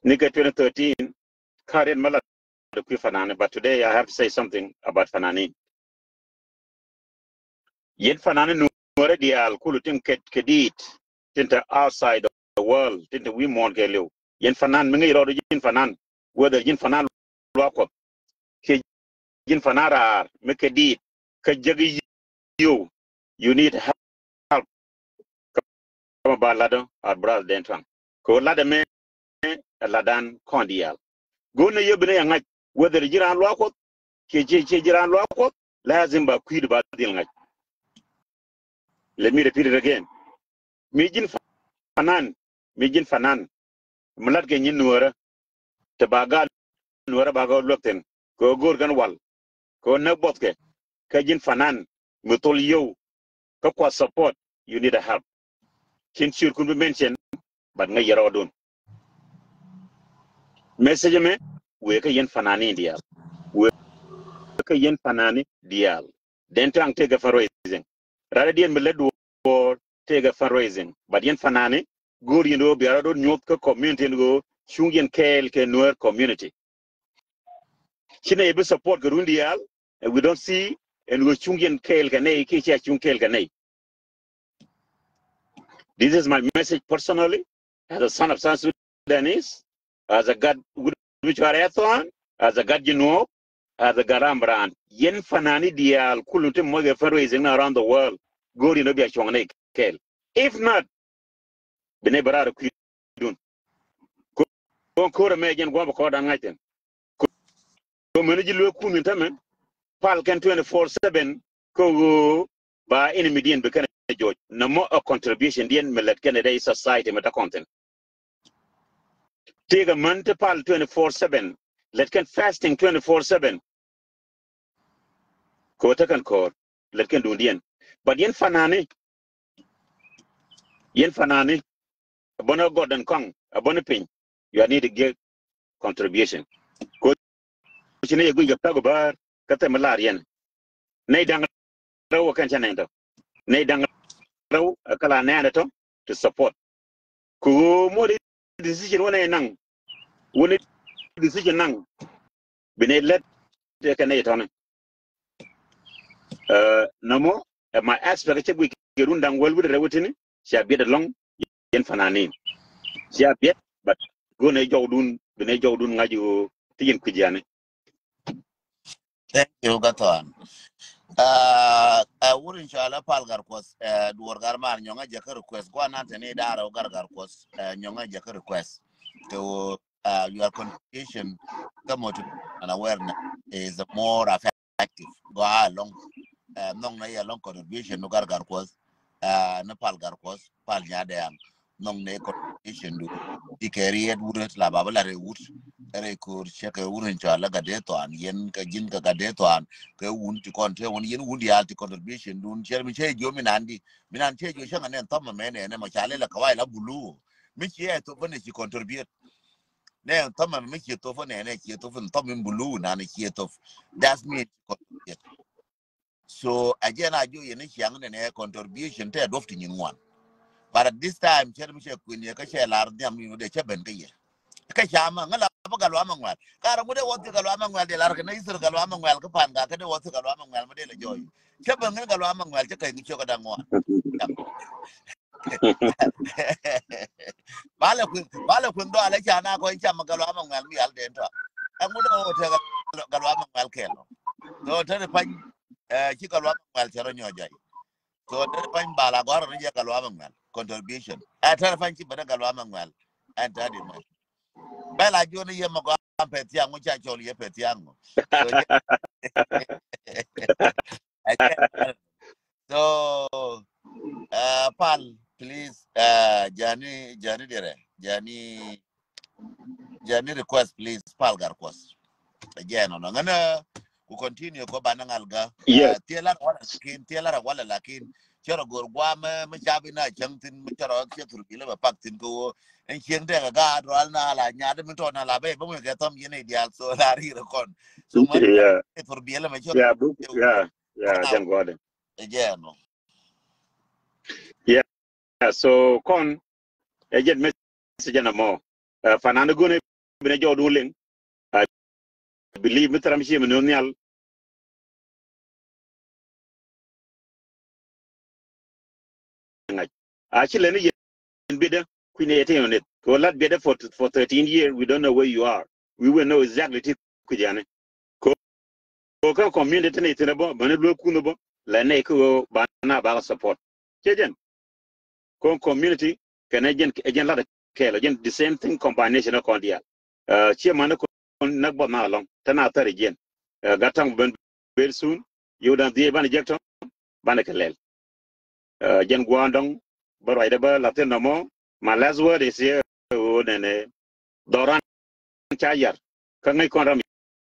Ni kɛ twenty thirteen ka riet ma lat kui̱ fanani, but today I have to say something about fanani. Yɛn fanani nuɔrɛ diaal kulu tin kɛ kɛ diit tin te outside the world tin te wi̱i̱ muɔ̱ɔ̱n kɛ liw. Yɛn fanan mi ŋäc rɔɔdu ji̱n fanan, whether ji̱n fanan luaak Kuɔth kiɛ ji̱n fanan raar mi kɛ diit kä jäk yio̱w. You need help. Kama ba ladä ar bras den twaŋ kɛ ɣöö ladä mɛ ɛ ladan kɔn diaal. Go̱o̱n ni yɛ bi ni yɛ ŋa̱c whether ji̱ raan luaak Kuɔth kiɛ ciɛ ciɛ ji̱ raan luaak Kuɔth, lazim ba kui̱du ba dhil ŋa̱c. Let me repeat it again. Mi ji̱n fanan, mi ji̱n fanan mi lat kɛ nyin nuɔrä te ba gal nuɔrä ba gal luäk thi̱n kɛ ɣöö go̱o̱r kɛn wal kɛ ɣöö näk buɔthkɛ. Kä ji̱n fanan mi thol yio̱w, kä kua support, you need a help. Cin ciötkun bi mention, but ŋäc yɛ rɔɔdun. Message mɛ, wëë kä yɛn fanani diaal. Wëë kä yɛn fanani diaal. Den tɔ̱ aŋ tekɛ fundraising. Rather diɛn mi lät duɔɔr tekɛ fundraising. But yɛn fanani, go̱o̱r yɛn ɣöö bia rɔɔdun nyuɔth kä community ɛn ɣöö cuŋ yɛn kɛɛl kɛ Nuer community. Ci nɛy bi support kɛ run diaal, and we don't see, and ɣöö cuŋ yɛn kɛɛl kɛ nɛy kiɛ cia cuŋ kɛɛl kɛ nɛy. This is my message personally, as a son of South Sudanese, as a gat wut mi cuarɛ Thɔn, as a gat Jinub, as a gat Amran. Yɛn fanani diaal kulun ti moc kɛ fundraising around the world. Go̱o̱r yɛn ɣöö bia cuɔ̱ŋ nɛy kɛɛl. If not, bi nɛy bɛ raar kui̱dun. Ko, ko ko̱r ɛmɛ jɛn gua̱a̱p kɔɔr dan ŋa̱c thi̱n. Ko, ko mɛn ji̱ lueek kun thi̱n tämɛ, pal kɛn twenty four seven, ko ɣöö ba enemy diɛn bi kɛn ɛ jɔc. Nɔmɔ ɛ contribution diɛn mi lät kɛn ɛ rɛy society mi te kɔn thi̱n. Tëëkɛ män ti pal twenty four seven, lät kɛn fasting twenty four seven. Ko te kɛn ko̱r, lät kɛn duŋdiɛn. But yɛn fanani, yɛn fanani, a bä ni gɔt ɛn kɔaŋ, a bä ni piny, you need to give contribution. Ko ci ni yɛ guic kɛ pek bäär, kä thɛm lar yɛn. Nɛy da̱ŋ rɛw ɛ kɛn cɛ nɛn tɔ. Nɛy da̱ŋ rɛw ɛ kä la nɛn tɔ to support. Ku ɣöö mɔ di decision wä nɛy naŋ, wä ni decision naŋ, bi nɛy lät ɛ kɛ nɛy tɔni. Ɛ, nɔmɔ, ɛ, my aspect cɛ guic kɛ run da̱ŋ wäl wi̱cdɛ rɛw wä tini, cia biɛt ɛlɔ̱ŋ yɛn fananin. Cia biɛt, but go̱o̱r nɛy jɔwdun, bi nɛy jɔwdun ŋa̱c ɣöö ti yɛn kui̱c yani. Thank you, Gathon. Uh, uh, wur in sha Allah pal gar kwas, uh, duwar gar mar nyɔŋa jɛ kä request. Gua nan tani dara gar gar kwas, uh, nyɔŋa jɛ kä request. To, uh, your contribution, the motive and awareness is more effective. Go along. Uh, nɔŋ na yɛ lɔŋ contribution nu gar gar kwas, uh, na pal gar kwas, pal nya dɛŋ. Nɔŋ nɛ contribution du. Ti kɛ riet wut la ba ba la rɛ wut. Rɛ kor cɛ kɛ wut in sha Allah gatde tɔan, yɛn kɛ ji̱n kɛ gatde tɔan. Kɛ wun ti kɔn te wun, yɛn wun diaal ti contribution dun. Cɛ mi cɛ jiɔ mi nan di. Mi nan cɛ jiɔ cɛ ŋa nɛ thɔm mɛ nɛ nɛ ma ca lɛ la kawai la bulu. Mi ciɛ thop nɛ ci contribute. Nɛ thɔm mɛ mi ciɛ thop nɛ nɛ ciɛ thop, thɔm mi bulu nan ciɛ thop. That's mean contribute. So a jɛn a jiɔ yɛn ni ciaŋ nɛnɛ contribution tɛ duɔp ti nyin ŋuan. But at this time cɛ mi cɛ kui̱n yɛ kä cɛ lar nhiam ni de cɛ ben kä yɛ. Kä ca ma ŋä la bä Gatluak Maŋuɛl. Ka rɔ ŋut dee wä thi Gatluak Maŋuɛl dee lar kɛ ni Israel Gatluak Maŋuɛl kä pan ka kä dee wä thi Gatluak Maŋuɛl mi dee la jɔy. Cɛ ben ŋä Gatluak Maŋuɛl cɛ kɛ ŋä ciök kä da̱ŋ ŋuan. Ba lɛ kui̱n, ba lɛ kui̱n dɔalɛ ca na kɔc cam Gatluak Maŋuɛl mi yal den tɔ. Ɛŋu dee wä wä te Gatluak Maŋuɛl kɛl. So te ri pany, eh, ci Gatluak Maŋuɛl cɛ rɔ nyɔ jay. So te ri pany ba la gɔr ni jɛ Gatluak Maŋuɛl contribution. Eh, te ri pany ci bɛ ni Gatluak Maŋuɛl. Ɛn te di mɛ. Bɛ la joni yɛ mɛ gɔam pɛ thiaŋ ŋu ca cɔl yɛ pɛ thiaŋ ŋu. So, So, uh, pal, please, uh, jani, jani dire, jani, jani request, please, pal gar kwas. Again, no, no, ngana, ku continue ko ba na ŋal ga. Yes. Uh, thie lar wala lakin, thie lar wala lakin. Cɛ rɔ gor gua mɛ, mɛ cabi na cɛŋ thin, mɛ cɛ rɔ cɛ thur bi lɛ bɛ pak thin ko. Ɛn cieŋ dɛ ka gaat rɔ al na la nyade mi tɔ na la bɛ, bɛ mɛ kɛ thɔm yɛn idial, so la ri rɛ kɔn. So mɛ, yeah, thur bi lɛ mɛ cɛ rɔ. Yeah, book, yeah. Yeah, jɛn gɔɔdɛ. Ɛ jɛn nɔ. Yeah, so kɔn ɛ jɛn message ɛn ɛmɔ. Uh, fanan go̱n ɛ binɛ jɔɔdun liŋ. I believe mi thɛram cie mi nööŋ nhial. Ŋa̱c. A ci lɛni yɛn biɛtdä kui̱n ɛ yɛ tin ɔ nith. Kɛ ɣöö lat biɛtdä for, for thirteen years, we don't know where you are. We will know exactly ti kui̱c yani. Ko, ko kä community ni thin ɛ bä, bä ni luek kun ɛ bä, lɛ nɛy kä ɣöö ba na ba support. Cɛ jɛn. Ko community kɛn ɛ jɛn, ɛ jɛn lat ɛ kɛɛl, ɛ jɛn the same thing combination ɛ kɔn diaal. Uh, cie man ɛ kɔn näk bɔth na alɔŋ, te na thɛr ɛ jɛn. Uh, gat taŋ ben very soon, yio̱w da̱ŋ dhieec banɛ jek tɔ̱, banɛ kɛ lɛl. Uh, jɛn gua̱a̱n dɔ̱ŋ, bä ruacdɛ bä lath thin nɔmɔ, my last word is here, ɣöö nɛnɛ, dhɔran ca yar, kä ŋäc kɔn ram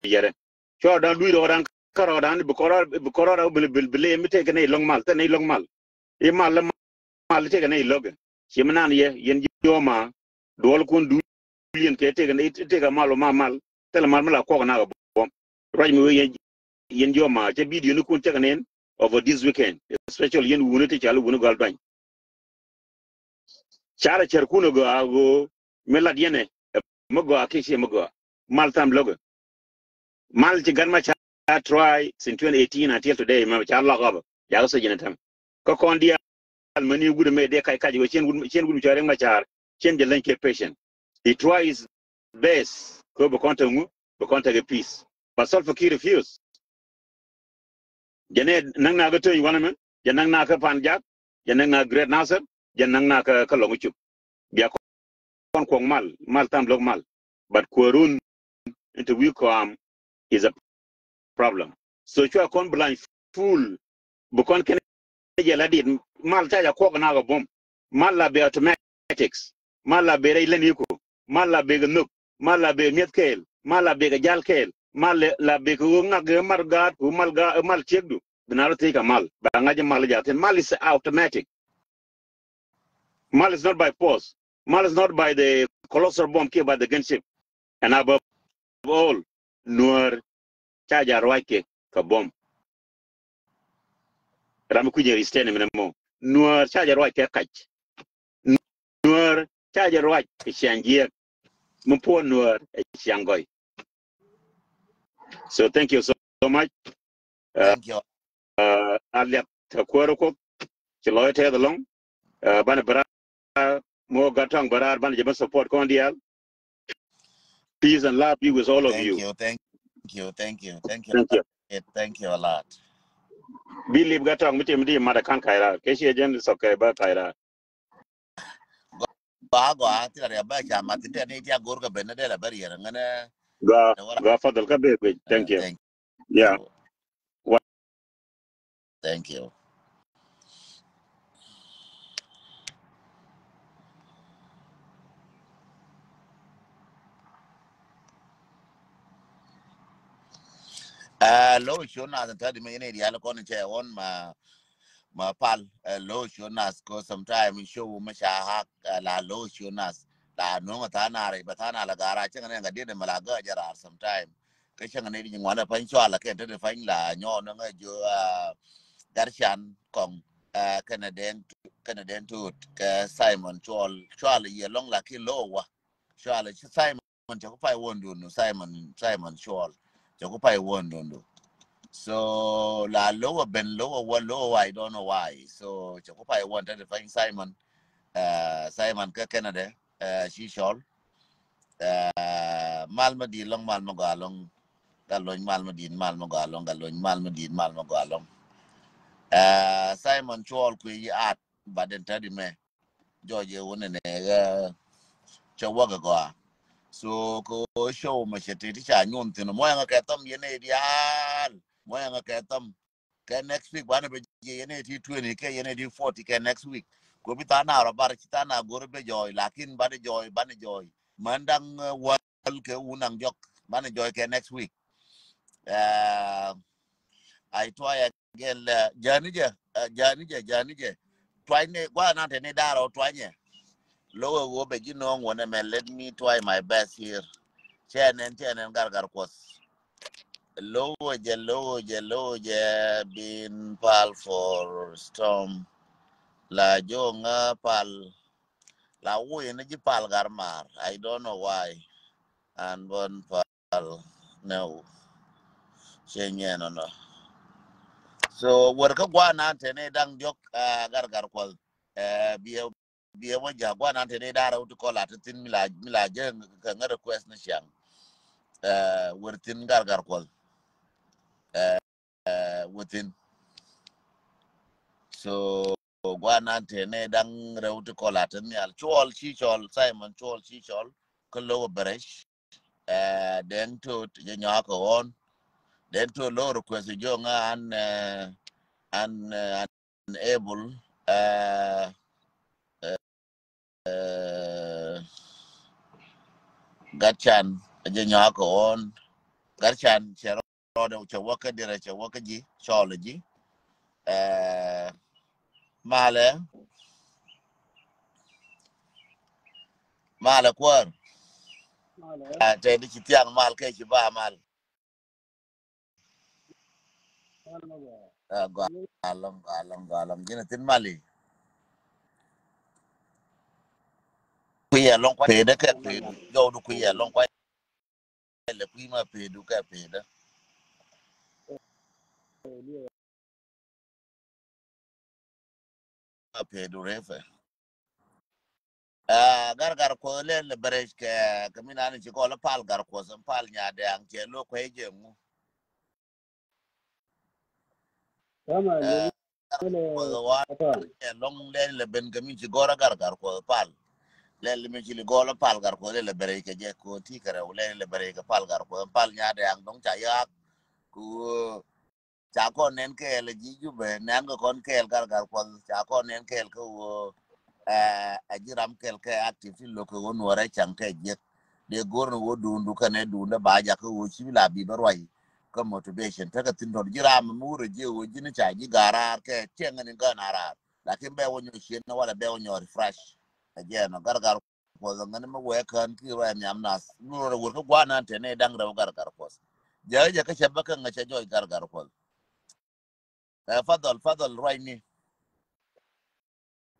yɛrɛ. Cua dan lui̱ dhɔran kärɔɔdan bi kɔrɔɔr bi kɔrɔɔr bi bi bi lem mi tëëkɛ nɛy lo̱ŋ mal thil nɛy lo̱ŋ mal. I̱ mal mal tëëkɛ nɛy lo̱ŋ. Ci mi nan yɛ yɛn ji̱ ɔ ma duɔl kun du yɛn kɛ tëëkɛ nɛy tëëkɛ mal ɔ ma mal thil mal mi la kuɔk nak ɛ buɔ̱m. Ruac mi wee yɛn yɛn ji̱ ɔ ma cɛ video ni kun cɛ kɛ nɛn over this weekend, especially yɛn wuni ti cal wuni gɔal duany. Carɛ cär kun ɛ gɔaa ɣöö mi lat yɛn ɛ mi gɔaa kiɛ ciɛ mi gɔaa. Mal tham lo̱kɛ. Mal ci gat ma ca try since twenty eighteen until today ma ca lɔk ɣɔpɛ jakä sojin ɛ tɛm. Kä kɔn diaal mäni wut ɛmɛ dee kac kac ɣöö cien wut cien wut mi cɔal Riek Machar cien jɛ leny kɛ patient. He try his best kɛ bi kɔn tekɛ ŋu bi kɔn tekɛ peace. But Salva Kiir refuse. Jɛ nɛ näk nakä Töny wanɛ mɛ jɛ näk nakä Pan Jak jɛ näk nakä Great Nasser jɛ näk nakä kä Lɔŋ Cup. Bia kɔn kuɔk mal mal tham lo̱k mal. But kuäärun in te wi̱i̱ kɔam is a problem. So cua kɔn blind fool bi kɔn kɛn jɛ la dit mal ca jɛ kuɔk nak ɛ buɔ̱m. Mal la bɛ automatics. Mal la bɛ rɛy län iku. Mal la bɛ kɛ nhök. Mal la bɛ mi̱eth kɛɛl. Mal la bɛ kɛ jal kɛɛl. Mal la bɛ kɛ ɣöö ŋak ɛ mal gaat ku mal gaat mal ciekdu. Bi na rɔ thiec kɛ mal ba ŋa̱c ɛ mal jɛ a thi̱n mal is automatic. Mal is not by force. Mal is not by the colossal bomb kiɛ by the gunship. And above all, Nuäär ca jɛ ruac kɛ kɛ buɔ̱m. Ram mi kui̱c in ristɛn minɛ mɔ Nuäär ca jɛ ruac kɛ kac. Nuäär ca jɛ ruac kɛ ciaŋ jiɛk. Mi puɔ̱n Nuäär ɛ ciaŋ gɔy. So thank you so much. Thank you. A liak te kuäärä Kuoth ci lɔc tɛth ɛlɔ̱ŋ. Banɛ bɛ raar mɔ gat tɔŋ bɛ raar banɛ jɛ bä support kɔn diaal. Peace and love be with all of you. Thank you, thank you, thank you, thank you. Thank you. Thank you a lot. Bi lip gat tɔŋ mi tim di mat a kan ka̱c raar kɛ ciɛ jɛn thɔk kɛ bä ka̱c raar. Gɔaa gɔaa thilɛ riɛk bä ca mat thin tɛn ni tia go̱r kɛ ben ni dee la bä riɛr ŋänɛ. Gɔaa gɔaa fadhal kä bee guic. Thank you. Yeah. Thank you. Lo show nath in thirty minute yal kɔn cɛ on ma ma pal. Lo show nath ko sometime show ma ca hak la lo show nath la nong tha na re ba tha na la gara cɛ ne ga de ma la ga jarar sometime. Kä cäŋ ni di ŋuan ɛ pa̱ny cual ɛ kɛn te di pa̱ny la nyɔɔn ɛ ŋä jo Garcan Kɔŋ, kɛnɛ Dɛŋ kɛnɛ Dɛŋ Tuut kɛ Simon Cuɔl. Cual yɛ lɔŋ la ki lo̱w wa cual ci Simon cɛ ku pay won dun du Simon Simon Cuɔl cɛ ku pay won dun du. So la lo̱w ɛ ben lo̱w ɛ wa lo̱w ɛ wa I don't know why. So cɛ ku pay won te di pa̱ny Simon. Simon kä kɛnɛ dɛ ci cɔl. Mal ma di̱i̱t lɔŋ mal ma gɔaa lɔŋ. Gal lony mal ma di̱i̱t mal ma gɔaa lɔŋ gal lony mal ma di̱i̱t mal ma gɔaa lɔŋ. Simon Cuɔl kui̱ yi at bat den tädi mɛ. Jɔc yɛ wun nɛ nɛ cɛ wäk ɛ gɔaa. So kɛ ɣöö show mɛ cɛ tëë ti ca nyuɔn thi̱n mɔ ɛŋɛ kɛ thɔm yɛn ɛ diaal mɔ ɛŋɛ kɛ thɔm. Kɛ next week banɛ bɛ jiɛ yɛn ɛ ti twenty kɛ yɛn ɛ ti forty kɛ next week. Kɛ bi tha̱a̱ŋ na rɔ bar ci tha̱a̱ŋ na go̱r bɛ jɔɔy lakin banɛ jɔɔy banɛ jɔɔy män da̱ŋ wäl kɛ wun naŋ jɔk banɛ jɔɔy kɛ next week. Ai tuay again lɛ jäni jɛ jäni jɛ jäni jɛ. Tuany ni gua̱a̱ naŋ te ni da̱rɛ wä tuanyɛ. Lowe wä bɛ ji̱ no̱o̱ŋ wä nɛ mɛ let me try my best here. Cɛ nɛn cɛ nɛn gargar kuɔth. Lowe jɛ lowe jɛ lowe jɛ bin pal for storm. La joŋä pal. La woc ni ji̱ pal gar mar. I don't know why. An bän pal nɛ wu. Cɛ nyɛ nɔnɔ. So wär kä gua̱a̱ na tɛn i̱ da̱ŋ diɔ̱k gargar kuɔth. Biɛ biɛ wä ja̱ gua̱a̱ na tɛn i̱ da̱ŋ rɛw ti kɔl a ti thin mi la mi la jɛ kɛ ŋä request ni ciaŋ. Wär thin gargar kuɔth. Within. So gua̱a̱ na tɛn i̱ da̱ŋ rɛw ti kɔl a ti nhial Cuɔl ci cɔl Simon Cuɔl ci cɔl. Kä low average. Dɛŋ Tuut jɛ nyɔak kɛ ɣɔn. Dɛŋ Tuut low request jɔŋ an an an able. Gatcan jɛ nyɔak kɛ ɣɔn. Gatcan cɛ rɔɔdɛ cɛ wä kä dirɛ cɛ wä kä ji̱ cɔɔl ji̱. Ɛ, malɛ, malɛ kuäär. Ɛ, tɛ di ci thiaŋ mal kɛ ci ba mal. Ɛ, gɔaa lɔŋ, gɔaa lɔŋ, gɔaa lɔŋ. Ji̱n a thin mali. Kui̱ ɛ lɔŋ kuay. Pee dä kɛ pee dä. Jɔw du kui̱ ɛ lɔŋ kuay. Lɛ kui̱ ma peedu kɛ peedä. Ma peedu refɛ. Aa, Gargar Kuɔth lɛ lɛ bɛrɛc kɛ, kɛ mi nani ci kɔl pal Gar Kuɔth, pal Nyadɛŋ cɛ lo kuɛ jɛ ŋu. Tama. Aa, lele Kuɔth wa ata. Lɔŋ lɛ lɛ ben kɛ mi ci gɔr a Gargar Kuɔth pal. Lɛ lɛ mi ci li gɔr a pal Gar Kuɔth lɛ lɛ bɛrɛ kɛ jɛ ko ti kɛ rɛw lɛ lɛ bɛrɛ kɛ pal Gar Kuɔth pal Nyadɛŋ dɔŋ ca yak. Ku ca kɔn nɛn kɛɛl a ji̱ Jubɛ nɛn kɛ kɔn kɛɛl Gargar Kuɔth ca kɔn nɛn kɛɛl kɛ wo. Ɛ, a ji̱ ram kɛɛl kɛ active ti lo̱k kɛ wo nuɔrɛ caŋ kɛ jiɛk. Dee go̱r ni wo duundu kɛnɛ duundä ba jak kɛ wo ci bi la bi bä ruac. Kä motivation tekɛ thin tɔt ji̱ ram mi wurɛ jiɛ wee ji̱n ca ji̱ ga̱r raar kɛ tiɛŋ ni gän a raar. Lakin bɛ wä nyɔ cien ni walɛ bɛ wä nyɔ refresh. Ɛ jɛ nɔ Gargar Kuɔth ŋäni mi wee kään ki ruac nhiam nath mi rɔ wur kä guanan te ni da̱ŋ rɛw Gargar Kuɔth. Jɛ jɛ kä cɛ bä kä ŋä cɛ jɔc Gargar Kuɔth. Ɛ, fadhɔl, fadhɔl ruac ni.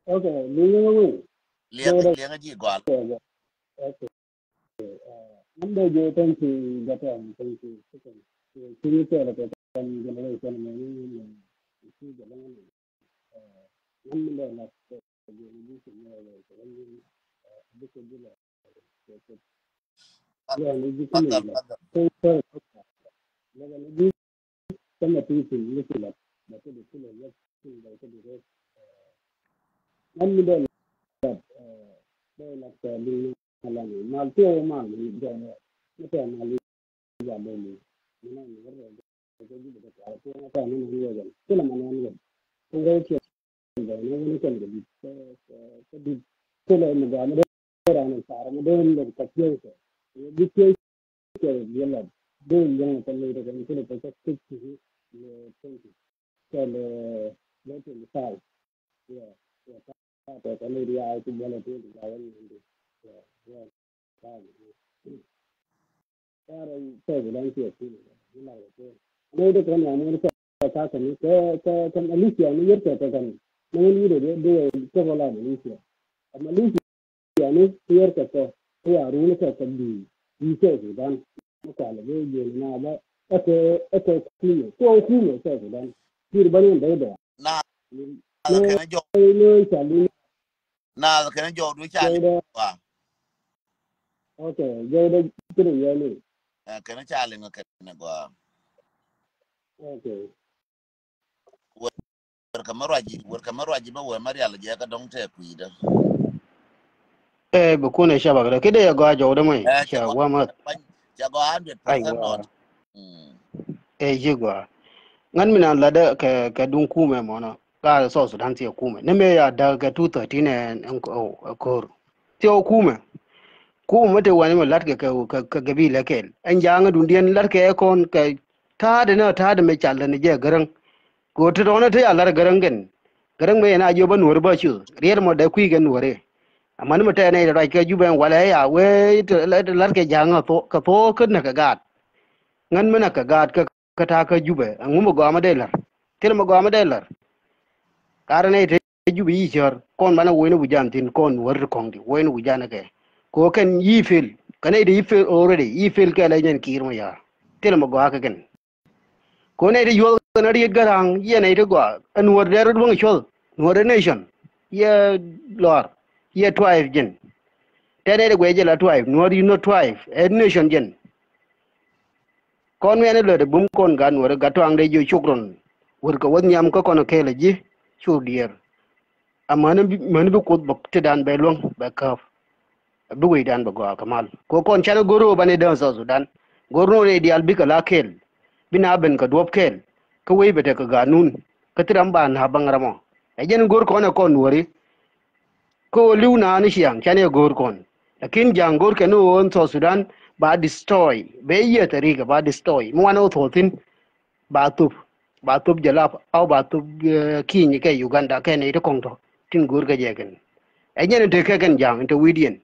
Okay, liŋ ni ŋuin. Liɛŋ, liɛŋ ji̱ gɔal. Okay. Ɛ, Monday jɛ, thank you, Gatɛm, thank you. Kini kɛɛl kɛ kɛn generation mɛ ni mɛ ni si jɛ lɔŋ ni. Ɛ, mɛ ni lɛ na kɛ jɛ ni si mɛ lɛ kɛ ni, ɛ, bi kɛ bi lɛ kɛ kɛ. Lɛ ni bi kini lɛ. Thank you. Lɛ ni bi Kɛn a ti ti ni ti lat ba ti di ti lɛ yɛ ti lɛ ti di rɛ. Nan mi dɛ lat, dɛ lat kɛ liŋ na la ni mal ti o mal ni dɛ ni tɛ mal ni ja dɛ ni. Ni na ni rɛ dɛ ji dɛ kɛ ti na ta ni ni yɛ jɛ ti la ma ni ni. Ko rɛ ti dɛ ni ni kɛn dɛ di kɛ di ti lɛ mi ga mi dɛ ran ni tar mi dɛ ni dɛ ka ti kɛ di ti kɛ yɛlɛ dee yɛŋ kɛ ley rɛ kɛ ni kɛ kɛ kɛ kɛ kɛ twenty kɛ lɛ lɛ twenty five. Yeah, yeah, ta ta kɛ ley ri ay ti bɛlɛ twenty five ni ndi. Yeah, yeah, ta ni. Ta rɛ tɛ bi lan ti ti ni la kɛ ni de kɛ ni amur kɛ ta kɛ ni kɛ kɛ kɛ Malaysia ni yɛr kɛ kɛ kɛ ni. Ni ni de de kɛ la Malaysia. Malaysia. Yani, yɛr kɛ kɛ, kɛ ya run kɛ kɛ bi, bi kɛ Sudan. Ni kualɛ bi jiɛn na bɛ, ɛ kɛ, ɛ kɛ kumɛ, kɛ kumɛ kɛ Sudan. Kir bani bɛ dɛ. Na, na kɛnɛ jɔw. Ni ca li. Na kɛnɛ jɔw du ca li. Wa. Okay, jɔw dɛ kiri yɛ ni. Ɛ kɛnɛ ca li ŋa kɛnɛ gɔaa. Okay. Wër kɛ mä ruac ji̱, wër kɛ mä ruac ji̱ bä wër mä rial jɛ kä dɔ̱ŋ tɛ kui̱dä. Ɛ bi kun ɛ cabak dä kidɛ yɛ gɔaa jɔw dä mɔy. Ɛ cɛ gɔaa, warm up. Cɛ gɔaa hundred percent not. Ɛ ci gɔaa. Ŋän mi nan lat dä kɛ kɛ duŋ kumɛ mɔnɔ ka South Sudan thiɛ kumɛ ni mëë ya däk kɛ two thirteen ɛ ko̱r. Thiɛ kumɛ. Kumɛ mi te wani mi lat kɛ kɛ kɛ gabilɛ kɛl ɛn jaŋä dundiɛn lat kɛ kɔn kɛ ta̱a̱dɛ ni ta̱a̱dɛ mi cal ni jɛ Gäräŋ. Kɛ ɣöö te tɔ̱nɛ te ca la̱r Gäräŋ kɛn. Gäräŋ mëë na jiök bä nuɔ̱ɔ̱ri bä cuth riet mɔ dee kui̱ kɛ nuɔ̱ɔ̱ri. Amäni mi tɛɛr nɛy tɛ ruac kɛ Jubɛ ɛn walɛ ɛ ya wee te la̱r kɛ ja̱a̱ŋ kɛ thok kɛ thok kä näk kɛ gaat. Ŋän mi näk kɛ gaat kä ta̱a̱ kä Jubɛ ɛŋu mi gɔaa mi dee la̱r. Thilɛ mi gɔaa mi dee la̱r. Karɛ nɛy te Jubɛ yi̱ cär kɔn banɛ woc ni wi̱c jan thi̱n kɔn nuɔ̱ɔ̱ri ti kɔ̱ŋ di woc ni wi̱c jan kɛ. Kɛ ɣöö kɛn yi̱ fail kɛ nɛy te yi̱ fail already yi̱ fail kɛɛl ɛ nyɛn ki̱i̱r mi ya̱a̱r. Thilɛ mi gɔaa kɛ kɛn. Kɛ ɣöö nɛy ti yuɔth kɛn a riet Gäräŋ yɛn nɛy ti gɔaa ɛ nuɔ̱ɔ̱r dɛr rot wäŋ cuɔth nuɔ̱ɔ̱r ɛ nation. Yɛ lɔaar yɛ tribe jɛn. Tɛ nɛy ti guɛc jɛ la tribe nuɔ̱ɔ̱r yɛ nɔ tribe ɛ nation jɛn. Kɔn wiɛn ilöt ɛ bum kɔn gat nuɔ̱ɔ̱r ɛ gat tuaŋdɛ jiö cuk run. Wër kɛ wä nhiam kä kɔn ɛ kɛɛl ɛ ji̱ cuk diɛɛr. Amäni bi mäni bi Kuoth bä tetdan bɛ luäŋ bɛ käp. Bi wecdan bɛ gɔaa kɛ mal kɛ kɔn canɛ go̱r ɣöö banɛ dääŋ South Sudan. Go̱r nɔɔni diaal bikɛ la kɛɛl bi na ben kɛ duɔ̱p kɛɛl. Kä wec bɛ tekɛ gaat nun kä thil ram ba na̱a̱p baŋ ramɔ. Ɛ jɛn go̱r kɔn ɛ kɔn nuɔ̱ɔ̱ri. Kä ɣöö li̱w naan i̱ ciaŋ canɛ go̱r kɔn. Lakin ja̱a̱ŋ go̱r kɛn ɣöö ɛn South Sudan ba destroy, bɛ yiëë tharika ba destroy. Mi wan ɛ wä thuɔ̱ɔ̱thin ba thop, ba thop Jalap, au ba thop, eh, Kiny kɛ Uganda kɛ nɛy ti kɔŋ tɔ tin go̱o̱r kɛ jɛ kɛn. Ɛ jɛn in te kɛ kɛn Ja̱a̱ŋ in te wi̱i̱diɛn.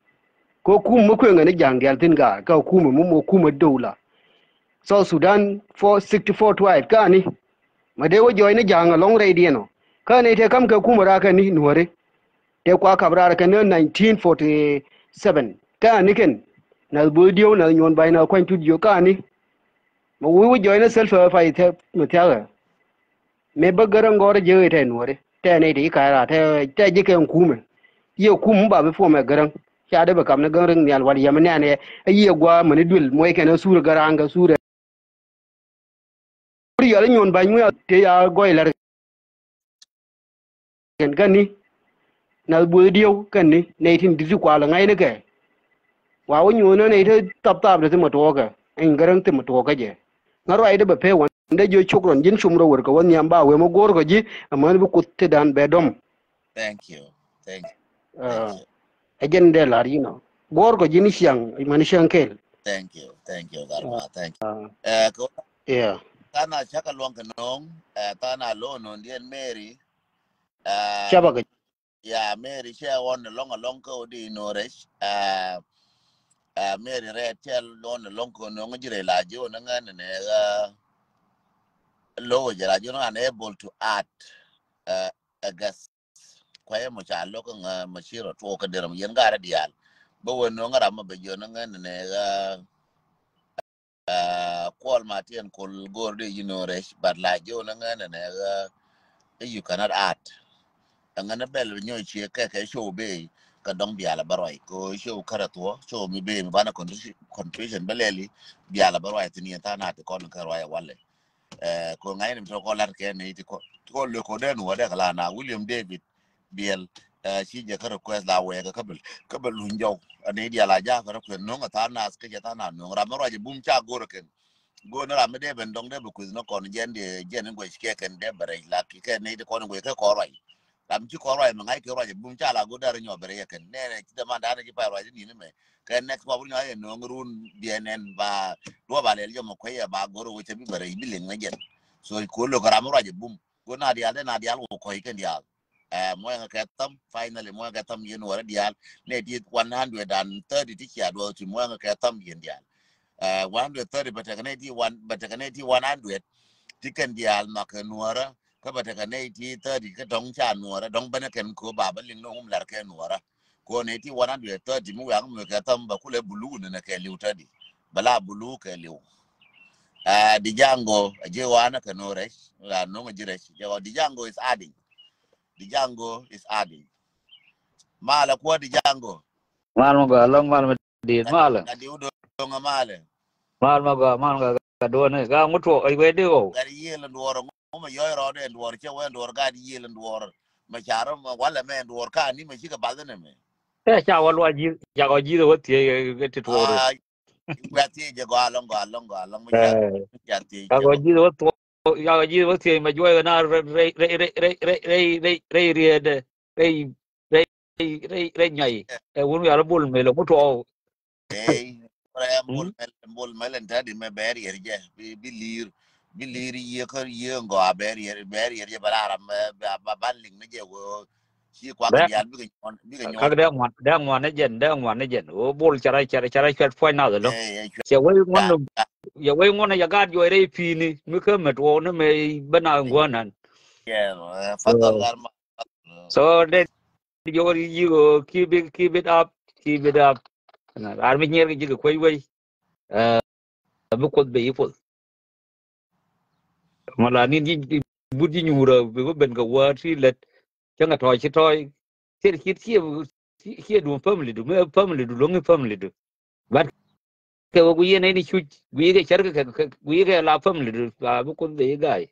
Kɛ kum mi kueŋ ɛn Ja̱a̱ŋ diaal thi̱n gaar kɛ kum mi mɔ kum ɛ dowla. South Sudan four sixty four tribe kani. Ma dee wä jɔɔy ni Ja̱a̱ŋ alɔŋ rɛydiɛn ɔ. Kani te kam kɛ kum raar kani Nuɔri. Te kua kap raar kani nineteen forty seven. Kani kɛn. Nath Bo̱o̱th Dieu, nath Nyuɔn Ba̱ny, nath Kuany Tut Jiök kani. Ma wi̱i̱ wä jɔɔy ni Salva Kiir thɛ mi thia̱kɛ. Mëë bä Gäräŋ gɔ̱rä jiäk i̱ tɛy Nuɔ̱ri. Tɛy nɛy ti i̱ ka̱c raar, tɛy, tɛy ji̱ kɛn kumɛ. Yiëë kum mi ba bi puɔmɛ Gäräŋ. Ca dee bɛ kam ni Gäräŋ nhial wal yɛm ni ɛn ɛ, ɛ yiëë gua̱a̱ mäni duël muɔc kɛn ɛ sur Gäräŋ kɛ sur ɛ. Wur yɔl i̱ Nyuɔn Ba̱ny Muɛɛr tëë ya gɔɔy la̱r kɛn kɛn ni. Nath Bo̱o̱th Dieu kɛn ni, nɛy tin di̱t ti kual ɛ ŋa̱cnikɛ. Wa wä nyuɔ̱ɔ̱n nɛy ti thap thap ti thimɛ tuɔɔkɛ. Ɛn Gäräŋ thimɛ tuɔɔkɛ jɛ. Ŋa̱ ruacdä bɛ pee wan dee jiö cuk rɔn ji̱n cum rɔ wër kɛ wä nhiam ba wee mɔ go̱o̱r kɔ ji̱ amäni bi Kuoth tetdan bɛ dɔ̱m. Thank you. Thank you. Thank you. Ɛ jɛn dee la̱r yinɔ. Go̱o̱r kɔ ji̱ ni ciaŋ, mani ciaŋ kɛɛl. Thank you. Thank you, Garma. Thank you. Ɛ, kɛ wä, yeah. Tha̱a̱ŋ na cakɛ luɔ̱ŋ kɛ no̱o̱ŋ, ɛ, tha̱a̱ŋ na lo̱o̱ no̱o̱ŋ diɛn Mary. Ɛ, Caba kɛ. Ya, Mary cɛ ɣɔn alɔŋ alɔŋ kä wä di no̱o̱ŋ rɛc. Ɛ, ɛ, Mary rɛc cɛ ɣɔn alɔŋ kɛ no̱o̱ŋ ji̱ rɛc la ji̱ ɣɔn ŋän nɛ ɣä. Lo̱o̱ jɛ la ji̱ ɣɔn unable to add. Ɛ, ɛ guess. Kuayɛ mɔ ca lo̱k ŋä mɔ ci rɔ tuɔɔk kä derɛ mɔ yɛn garɛ diaal. Bä wä no̱o̱ŋ ram mɔ bɛ jiɔn ŋä nɛ nɛ ɣä. Ɛ, Kuɔl Matiɛn Kol go̱o̱r di yi no̱o̱ŋ rɛc, but la jiɔn ŋä nɛ nɛ ɣä. You cannot add. Ɛŋä ni bɛl bi nyɔc ciɛ kɛ kɛ show bee kä dɔŋ diaal bä ruac. Ko show kärɛ thuɔ, show mi bee mi banɛ contribution, contribution bä lɛli diaal bä ruac thin yɛn tha̱a̱ŋ na ti kɔn kɛ ruac ɛ walɛ. Ɛ, ko ŋa̱cni mi tɔkɔ lat kɛ ni ti kɔ, ti kɔ lö ko den wä dek la na William David Biel, ɛ, ci jɛ kä request la wɛɛk kä bel, kä bel luny jɔw. Ani dial a ja kä request no̱ŋ a tha̱a̱ŋ nath kä jɛ tha̱a̱ŋ na no̱ŋ ram mi ruac bum ca go̱r kɛn. Go̱r ni ram mi dee ben dɔŋ dee bi kuith ni kɔn jɛn di jɛn ni guec kɛ kɛn dee bɛ rɛc la ki kɛ ni ti kɔn guec kɛ kɔn ruac. Ram ci kɔn ruac mi ŋa̱c kɛ ruac bum ca la go̱r dee ri nyɔ bɛ rɛc kɛn. Nɛnɛ ci däman da̱a̱n ci pay ruac ni ni mɛ. Kɛ next pop ni nyɔ yɛ no̱ŋ run biɛn ɛn ba duɔ ba lɛl jɔmɔ kuec ɛ ba go̱r wecɛ bi bɛ rɛc bi liŋ ni jɛn. So ko lo kɛ ram mi ruac bum. Go na dial de na dial wä kɔc kɛn dial. Ɛ, muɔ̱ŋ kɛ thäm, finally muɔ̱ŋ kɛ thäm yɛn wä dial. Nɛ ti one hundred and thirty ti cia duɔth ti muɔ̱ŋ kɛ thäm yɛn dial. Ɛ, one hundred thirty bɛ tekɛ nɛ ti one, bɛ tekɛ nɛ ti one hundred. Ti kɛn dial ma kɛ nuɔrä. Kä bɛ tekɛ nɛ ti thirty kä dɔ̱ŋ ca nuɔrä, dɔ̱ŋ bänä kɛn ko ba bä liŋ ni wum lar kɛ nuɔrä. Ko nɛ ti one hundred thirty mi wiak mi kɛ thäm bɛ kulɛ bulu ni nɛ kɛ liw tädi. Bɛ la bulu kɛ liw. Ɛ, Dijango, ji̱ wanɛ kɛ no̱o̱ŋ rɛc, la no̱o̱ŋ ji̱ rɛc. Jɛ wä Dijango is adding. Dijango is adding. Malɛ kuɔ Dijango. Mal ma gɔaa lɔŋ mal ma diet malɛ. Ka diw do̱ŋ malɛ. Mal ma gɔaa mal ma gɔaa ka duɔni ka ŋut tuɔ ɛ wee di ɣɔw. Gat yiel nduɔr ŋu ma yɔc rɔɔdɛ nduɔr cɛ wee nduɔr gat yiel nduɔr. Ma carä ma walɛ mɛ nduɔr ka ni ma cikɛ bath ni mɛ. Tɛ ca wä luac ji̱ ca kɔ ji̱ wä thiec ti tuɔɔri. Gua thiec jɛ gɔaa lɔŋ gɔaa lɔŋ gɔaa lɔŋ mi ca thiec. Ka gɔ ji̱ wä thuɔk ya kɔ ji̱ wä thiec ma juɔc kɛ na rɛy rɛy rɛy rɛy rɛy rɛy rɛy rɛy riet rɛy rɛy rɛy rɛy nyay. Ɛ wun wial bul mel ŋu tuɔɔk. Ey, bul mel bul mel ɛn tadi mɛ bɛɛr yɛr jɛ bi bi lir bi lir yiëë kä yiëë ŋɔ a bɛɛr yɛr bɛɛr yɛr jɛ bɛ la ram ba ba liŋ ni jɛ wee. Ci kuak dial bikɛ nyuɔn bikɛ nyuɔn. Kak dee ŋuan dee ŋuan ni jɛn dee ŋuan ni jɛn o bol cara cara cara cuɛt puɔc nath ɛlɔ. Cɛ wei ŋuan ni yɛ wei ŋuan ni yɛ gaat juɔc rɛy pi̱i̱ni mi kä mɛt wok ni mɛ bä na ŋuan nan. So dee jɔk ni ji̱ o keep it keep it up keep it up. Ar mi nyier kɛ ji̱ kɛ kuec wei. Ɛ bi kuoth bɛ yi puɔth. Ma la ni ji̱ but ji̱ nyuurä bi wä ben kɛ wäär ti lät. Cäŋ a tɔɔc ci tɔɔc. Thier ci thier ci dum family du mi family du loŋi family du. But kɛ wä ku yien ni cuc wi̱i̱ kɛ cär kɛ wi̱i̱ kɛ la family du ba bi kuoth bɛ yi ga̱a̱y.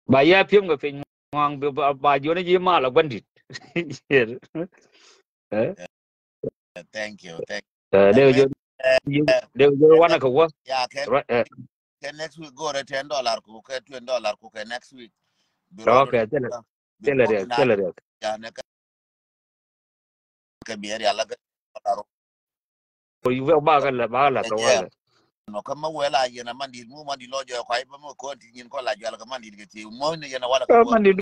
Ba ya piɛm kɛ piny ŋuaŋ ba jiɔni ji̱ mal a guandit. Thank you, thank you. Dee jɔ dee jɔ wanɛ kɛ wä. Ya kɛ kɛ next week go rɛ ten dollar ku kɛ twenty dollar ku kɛ next week. Okay, thilɛ thilɛ riɛk thilɛ riɛk. Ya nɛ kɛ kɛ biɛ rial la kɛ dollar. Yu bɛ ba kɛ lɛ, ba kɛ lɛ tɔ walɛ. Nɔ kä ma wɛl a yɛn a mandit mu mandit lɔ jɔ kɔc ba ma kɔn ti nyin kɔ la jɔal kɛ mandit kɛ ti mɔny ni yɛn a walɛ kɛ mandit.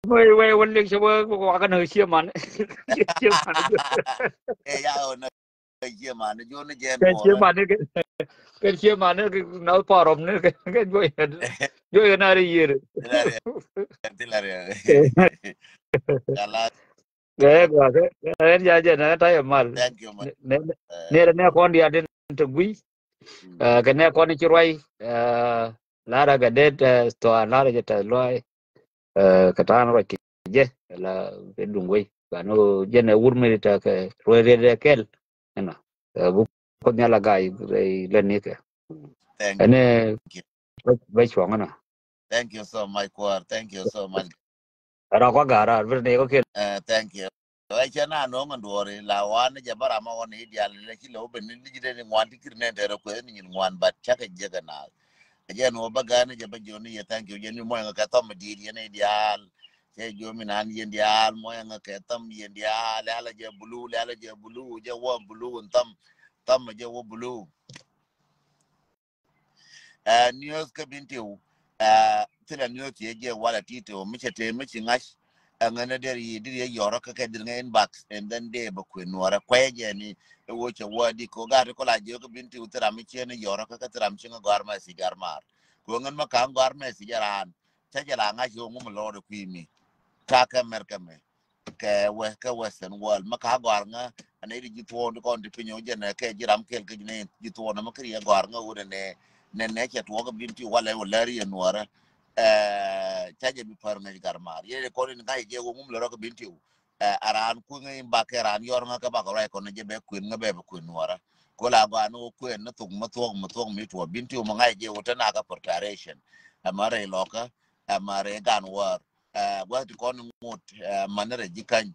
Mɔny wɛ wä lik cɛ wä wä kɛ nɛ cie man. Cie man. Ɛ ya ɔ nɛ cie man jɔ ni jɛn. Kɛ cie man ni kɛ cie man ni kɛ na parom ni kɛ jɔ yɛn jɔ yɛn a ri yir. Ti la ri ti la ri. Kala. Ɛ gua kɛ ɛ ja jɛ nɛ ta yɛ mal. Thank you man. Nɛ nɛ kɔn dia den te gui. Kɛ nɛ kɔn ci ruai. Lara kɛ det tɔ lara jɛ tɛ luai. Kɛ ta̱a̱n ruac kɛ jɛ la kɛ duŋ wei ba ni jɛ nɛ wur mi tɛ kɛ ruai riet dɛ kɛl. Ɛnɔ bu kɔn nyala gai rɛy lɛ ni kɛ. Ɛnɛ bɛ cuɔŋ ɛnɔ. Thank you so much kuar. Thank you so much. Rɔ kɔ ga̱r rɔ bir ni kɔ kil. Thank you. Ɛ cɛ na nöŋ in duɔri la wan ni jɛ bä ram a ɣɔn ni dial ni ci lɛ wä ben ni ji̱ dee ni ŋuan ti kir nɛn tɛrɛ kuɛ ni nyin ŋuan bat cakɛ jɛ kɛ na. Ɛ jɛ ni wä bä gani jɛ bä jioni yɛ thank you jɛ ni mɔy ŋa kɛ thɔm diit yɛ ni dial. Cɛ jioni nan yɛ dial mɔy ŋa kɛ thɔm yɛ dial lɛ ala jɛ bulu lɛ ala jɛ bulu jɛ wä bulu in thɔm thɔm jɛ wä bulu. Ɛ niöth kä bin tiw. Ɛ thilɛ niöth yɛ jɛ walɛ ti tiw mi cɛ te mi ci ŋa̱c. Ɛ ŋän ɛ der yi dir yɛ yɔrɔ kä kɛ dir ŋä inbox and then dee bɛ kuën nuɔrɛ kuɛ jɛ ni. Ɛ wo cɛ wä di ko gat ko la jɛ kä bin tiw thira mi ciɛ ni yɔrɔ kä kɛ thira mi ci ŋä gɔar mɛ si jar mar. Ko ŋän ma ka̱ŋ gɔar mɛ si jaran. Cä jɛ la ŋa̱c yɛ ŋum lɔɔr kui̱ mi. Ka kɛ mɛr kɛ mɛ. Kɛ wɛ kɛ western world ma ka gɔar ŋä. Anɛ di ji̱ thuɔɔn di kɔn di piny ɔ jɛn kɛ ji̱ ram kel kɛ ji̱ nɛ ji̱ thuɔɔn ma kɛ riɛ gɔar ŋä wunɛ nɛ nɛ nɛ cɛ tuɔɔk bin ti walɛ wä lɛr yɛ nuɔrɛ. Ca jɛ bi pär ŋäc gar mar yɛ kɔn in ŋa̱c jɛ wä ŋum lɛ rɔ kɛ bin ti wä. Aran kuŋ in bakɛ ran yɔr ŋä kɛ bakɛ ruac kɔn jɛ bɛ kuën ŋä bɛ bɛ kuën nuɔrɛ. Ko la gɔar ni wä kuën ni thuk ma thuɔk ma thuɔk mi tuɔ bin ti wä ma ŋa̱c jɛ wä te na kɛ preparation. Ɛmɛ rɛy lɔkä ɛmɛ rɛy gan wär. Ɛ gua̱th ti kɔn ŋot ɛ mani rɛ ji̱ kany.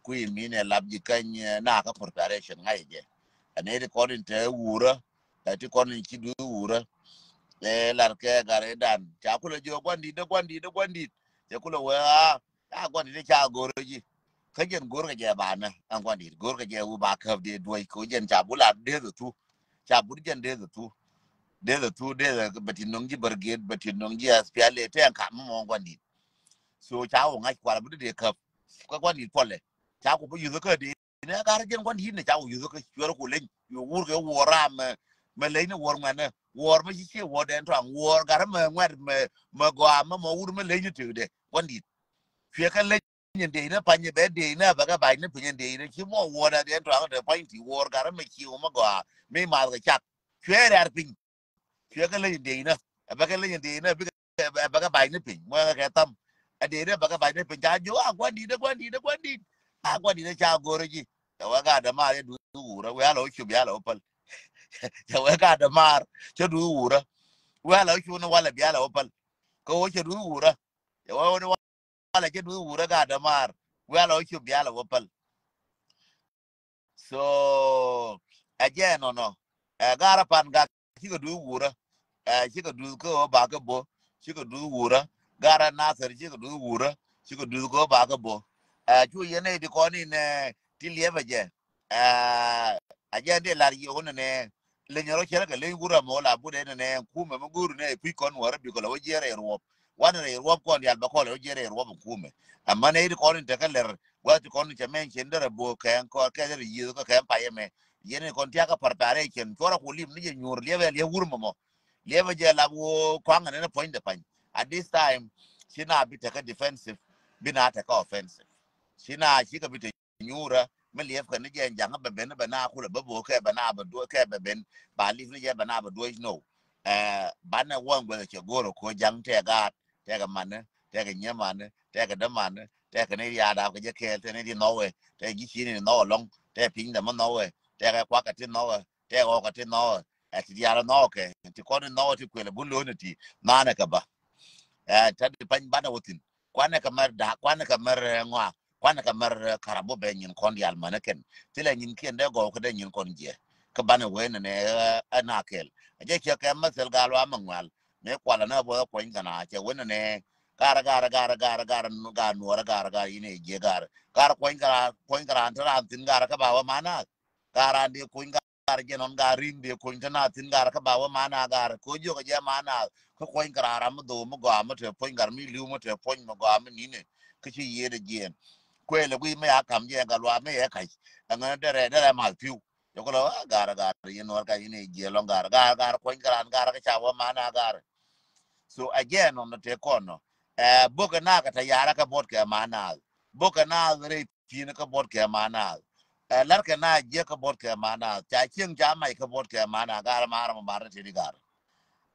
Kui̱ min ɛ lap ji̱ kany ɛ na kä preparation ŋa̱c jɛ. Ɛ ni ti kɔn in te wurä ɛ ti kɔn in ci duth wurä. Ɛ lar kɛ gar idan ca kulɛ jiɔ guandit dä guandit dä guandit. Cɛ kulɛ wee a a guandit dä ca go̱r ji̱. Kä jɛn go̱r kɛ jɛ banä ɛn guandit go̱r kɛ jɛ wu ba käp di duɔc ko jɛn ca bu lar deth thu. Ca but jɛn deth thu. Deth thu deth bɛ ti no̱ŋ ji̱ bärget bɛ ti no̱ŋ ji̱ aspial ɛ tɛn kam mɔ guandit. So ca wä ŋa̱c kual bi dee käp kä guandit puɔlɛ. Ca ku bi yuth kä dee nɛ gar jɛn guandit nɛ ca wä yuth kä cuɛr ku leny yu wur kɛ wuɔr ram mɛ mɛ leny ni wuɔr ŋuɛn nɛ wuɔr mɛ ci cie wuɔr dɛn tɔaŋ wuɔr gar mɛ ŋuɛt mɛ mɛ gɔaa mɛ mɔ wur mɛ leny ni tëkdɛ guandit. Cuɛ kä leny in dee nɛ pany bɛ dee nɛ bɛ kɛ bac ni piny in dee nɛ ci mɔ wuɔr dɛn tɔaŋ tɛ pany ti wuɔr gar mɛ ci wä mɛ gɔaa mi math kɛ cak. Cuɛ rɛr piny. Cuɛ kɛ leny in dee inä ɛ bɛ kɛ leny in dee inä bikɛ ɛ bɛ kɛ bac ni piny muɔ̱ŋ kɛ thäm. Ɛ dee inä bɛ kɛ bac ni piny ca jiök a guandit ɛ guandit ɛ guandit. A guandit ɛ ca go̱rä ji̱. Cɛ wee ka dämaar cɛ duth wurä wee a lɔ wä cup bia lɔ wä päl. Cɛ wee ka dämaar cɛ duth wurä wee a lɔ wä cup ni walɛ bia lɔ wä päl. Kä wä cɛ duth wurä. Cɛ wee wä ni walɛ cɛ duth wurä ka dämaar wee a lɔ wä cup bia lɔ wä päl. So ɛ jɛ nɔnɔ ɛ garɛ pan gak cikɛ duth wurä. Ɛ cikɛ duth kä ɣöö bakä bo̱ cikɛ duth wurä. Garɛ nathɛr cikɛ duth wurä cikɛ duth kä ɣöö bakä bo̱. Ɛ cu yɛn ɛ ti kɔn in ɛ ti liɛpɛ jɛ. Ɛ a jɛ ɛn dee lar yio̱k nɛnɛ leny rɔ cɛrɛ kɛ leny wurä mɔ la but ɛ nɛnɛ kumɛ mi go̱o̱r nɛ puc kɔn wärä bikɔ la wä jiɛrɛ ruɔp. Wanɛ rɛy ruɔp kɔn diaal bɛ kɔn lɛ wä jiɛrɛ ruɔp in kumɛ. Ɛmɛ nɛ it kɔn in tekɛ lɛr gua̱th ti kɔn in cɛ mɛn cien derɛ bo̱o̱k kɛn kɔn kɛn derɛ yieth kä kɛn payɛ mɛ. Yɛn in kɔn tiakä preparation cuɔrɛ ku lim ni jɛ nyuur liɛpɛ liɛp wur mɔmɔ. Liɛpɛ jɛ lap wo kɔaŋ ɛn ɛn puɔ̱ny de pany. At this time ci na bi tekɛ defensive bi na tekɛ offensive. Ci na cikɛ bi te nyuurä mi liɛpkɛ ni jɛ ja̱ŋ bɛ ben bɛ na kulɛ bä bo̱o̱k kɛ bɛ na bɛ duɔc kɛ bɛ ben ba lip ni jɛ bɛ na bɛ duɔc no. Ɛ banɛ wä ŋuɛth cɛ go̱o̱r ko ja̱ŋ tɛ gaat tɛ kɛ mani tɛ kɛ nyɛ mani tɛ kɛ dämani tɛ kɛ ni riaadap kɛ jɛ kɛɛl tɛ ni ri nhɔwɛ tɛ ji̱ ci ni nhɔwɛ lɔŋ tɛ piny dämä nhɔwɛ tɛ kɛ kuakɛ ti nhɔwɛ tɛ kɛ ɣɔkɛ ti nhɔwɛ. Ɛ ti diaal nhɔwɛ kɛ ti kɔn ni nhɔwɛ ti kuɛlɛ bu lo̱o̱n ti nanɛ kɛ ba. Ɛ tä di pany banɛ wä thi̱n kuanɛ kɛ mɛr da̱a̱k kuanɛ kɛ mɛr ŋɔak. Kuanɛ kɛ mɛr karabu bɛ nyin kɔn diaal mänä kɛn thilɛ nyin kiɛn dee gɔw kä dee nyin kɔn jiɛ. Kä banɛ wee nɛnɛ ɛ na kɛl a jɛ ciɛ kɛ mɛthɛl gal wa mɛ ŋual. Mëë kualɛ nä buɔth kuɔny kɛn a cɛ wee nɛnɛ. Gar gar gar gar gar gar nuɔrɛ gar gar in ɛ jiɛ gar gar kuɔny kɛ raan kuɔny kɛ raan te raan thi̱n gar kä ba wä ma naath. Gar raan dee kuɔny gar jɛn ɣɔn gar ri̱ŋ dee kuɔ̱ny te na thi̱n gar kä ba wä man a gar. Kɛ ɣöö jiök ɛ jɛ man a kä kuɔ̱ny kɛ raar ram mi dho̱o̱k mi gɔaa mi te puɔ̱ny gar mi li̱w mi te puɔ̱ny mi gɔaa mi ni̱n ɛ. Kä ci yiëëdɛ jiɛɛn. Kuëël ɛ guiy mi ya ka̱m jɛ ɛ gat luaak mi yɛ ka̱c. Ɛŋɛ derɛ derɛ math pi̱w. Jɔkɔ lɔ a gar gar yɛn nuɔr ka yɛn i̱ jiɛ lɔŋ gar gar gar kuɔ̱ny kɛ raan gar kä ca wä man a gar. So a jɛ nɔn te kɔn nɔ. Ɛ bok ɛ na kɛ te yara kɛ bot kɛ man a. Bok ɛ na rɛy pi̱n kɛ bot kɛ man a. Ɛ lar kɛ na jiɛ kɛ bot kɛ man a. Ca cieŋ ca mac kɛ bot kɛ man a gar mar mɔ mar ni te di gar.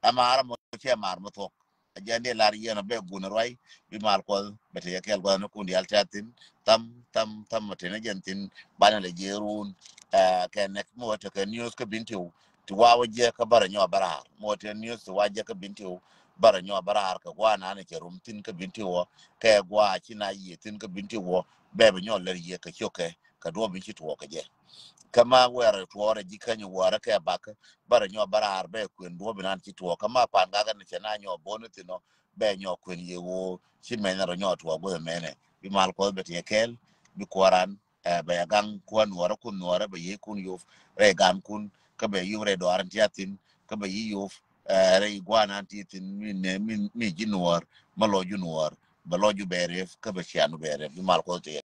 Ɛ mar mɔ cɛ mar mɔ thuɔk. A jɛ ni lar yɛn a bɛ gun ruay. Bi mal kuɔth bɛ te yɛ kɛl guath ni kun dial tɛ thin. Tham tham tham mɔ te ni jɛn thin. Banɛ lɛ jɛ run. Ɛ kɛ nɛk mɔ te kɛ news kä bin tiw. Ti wa wä jiɛ kä bärɛ nyɔ bärɛ har mɔ te news ti wa jiɛ kä bin tiw. Bärɛ nyɔ bärɛ har kɛ gua na ni cɛ rum thin kä bin tiw wä kɛ gua ci na yie thin kä bin tiw wä. Bɛ bɛ nyɔ lär yie kɛ ciok kɛ kɛ duɔ bin ci tuɔ kɛ jɛ. Kä ma wɛrɛ tuɔrɛ ji̱ käny wärɛ kɛ bak bärɛ nyɔ bärɛ har bɛ kuen duɔ bin an ci tuɔ kä ma pan gakɛ ni cɛ na nyɔ bon ni thin ɔ. Bɛ nyɔ kuen yie wo ci mɛn rɛ nyɔ tuɔ guɛ mɛnɛ bi mal kuɔth bɛ tiɛ kɛl bi kuɔran. Ɛ bɛ ya gaŋ kuan nuɔrɛ kun nuɔrɛ bɛ yie kun yof rɛ gan kun kä bɛ yof rɛ dɔaran tia thin kä bɛ yie yof ɛ rɛ guanan ti thin mi ne mi mi ji nuɔr ma lɔ ju nuɔr bɛ lɔ ju bɛ ref kä bɛ cian bɛ ref bi mal kuɔth tiɛ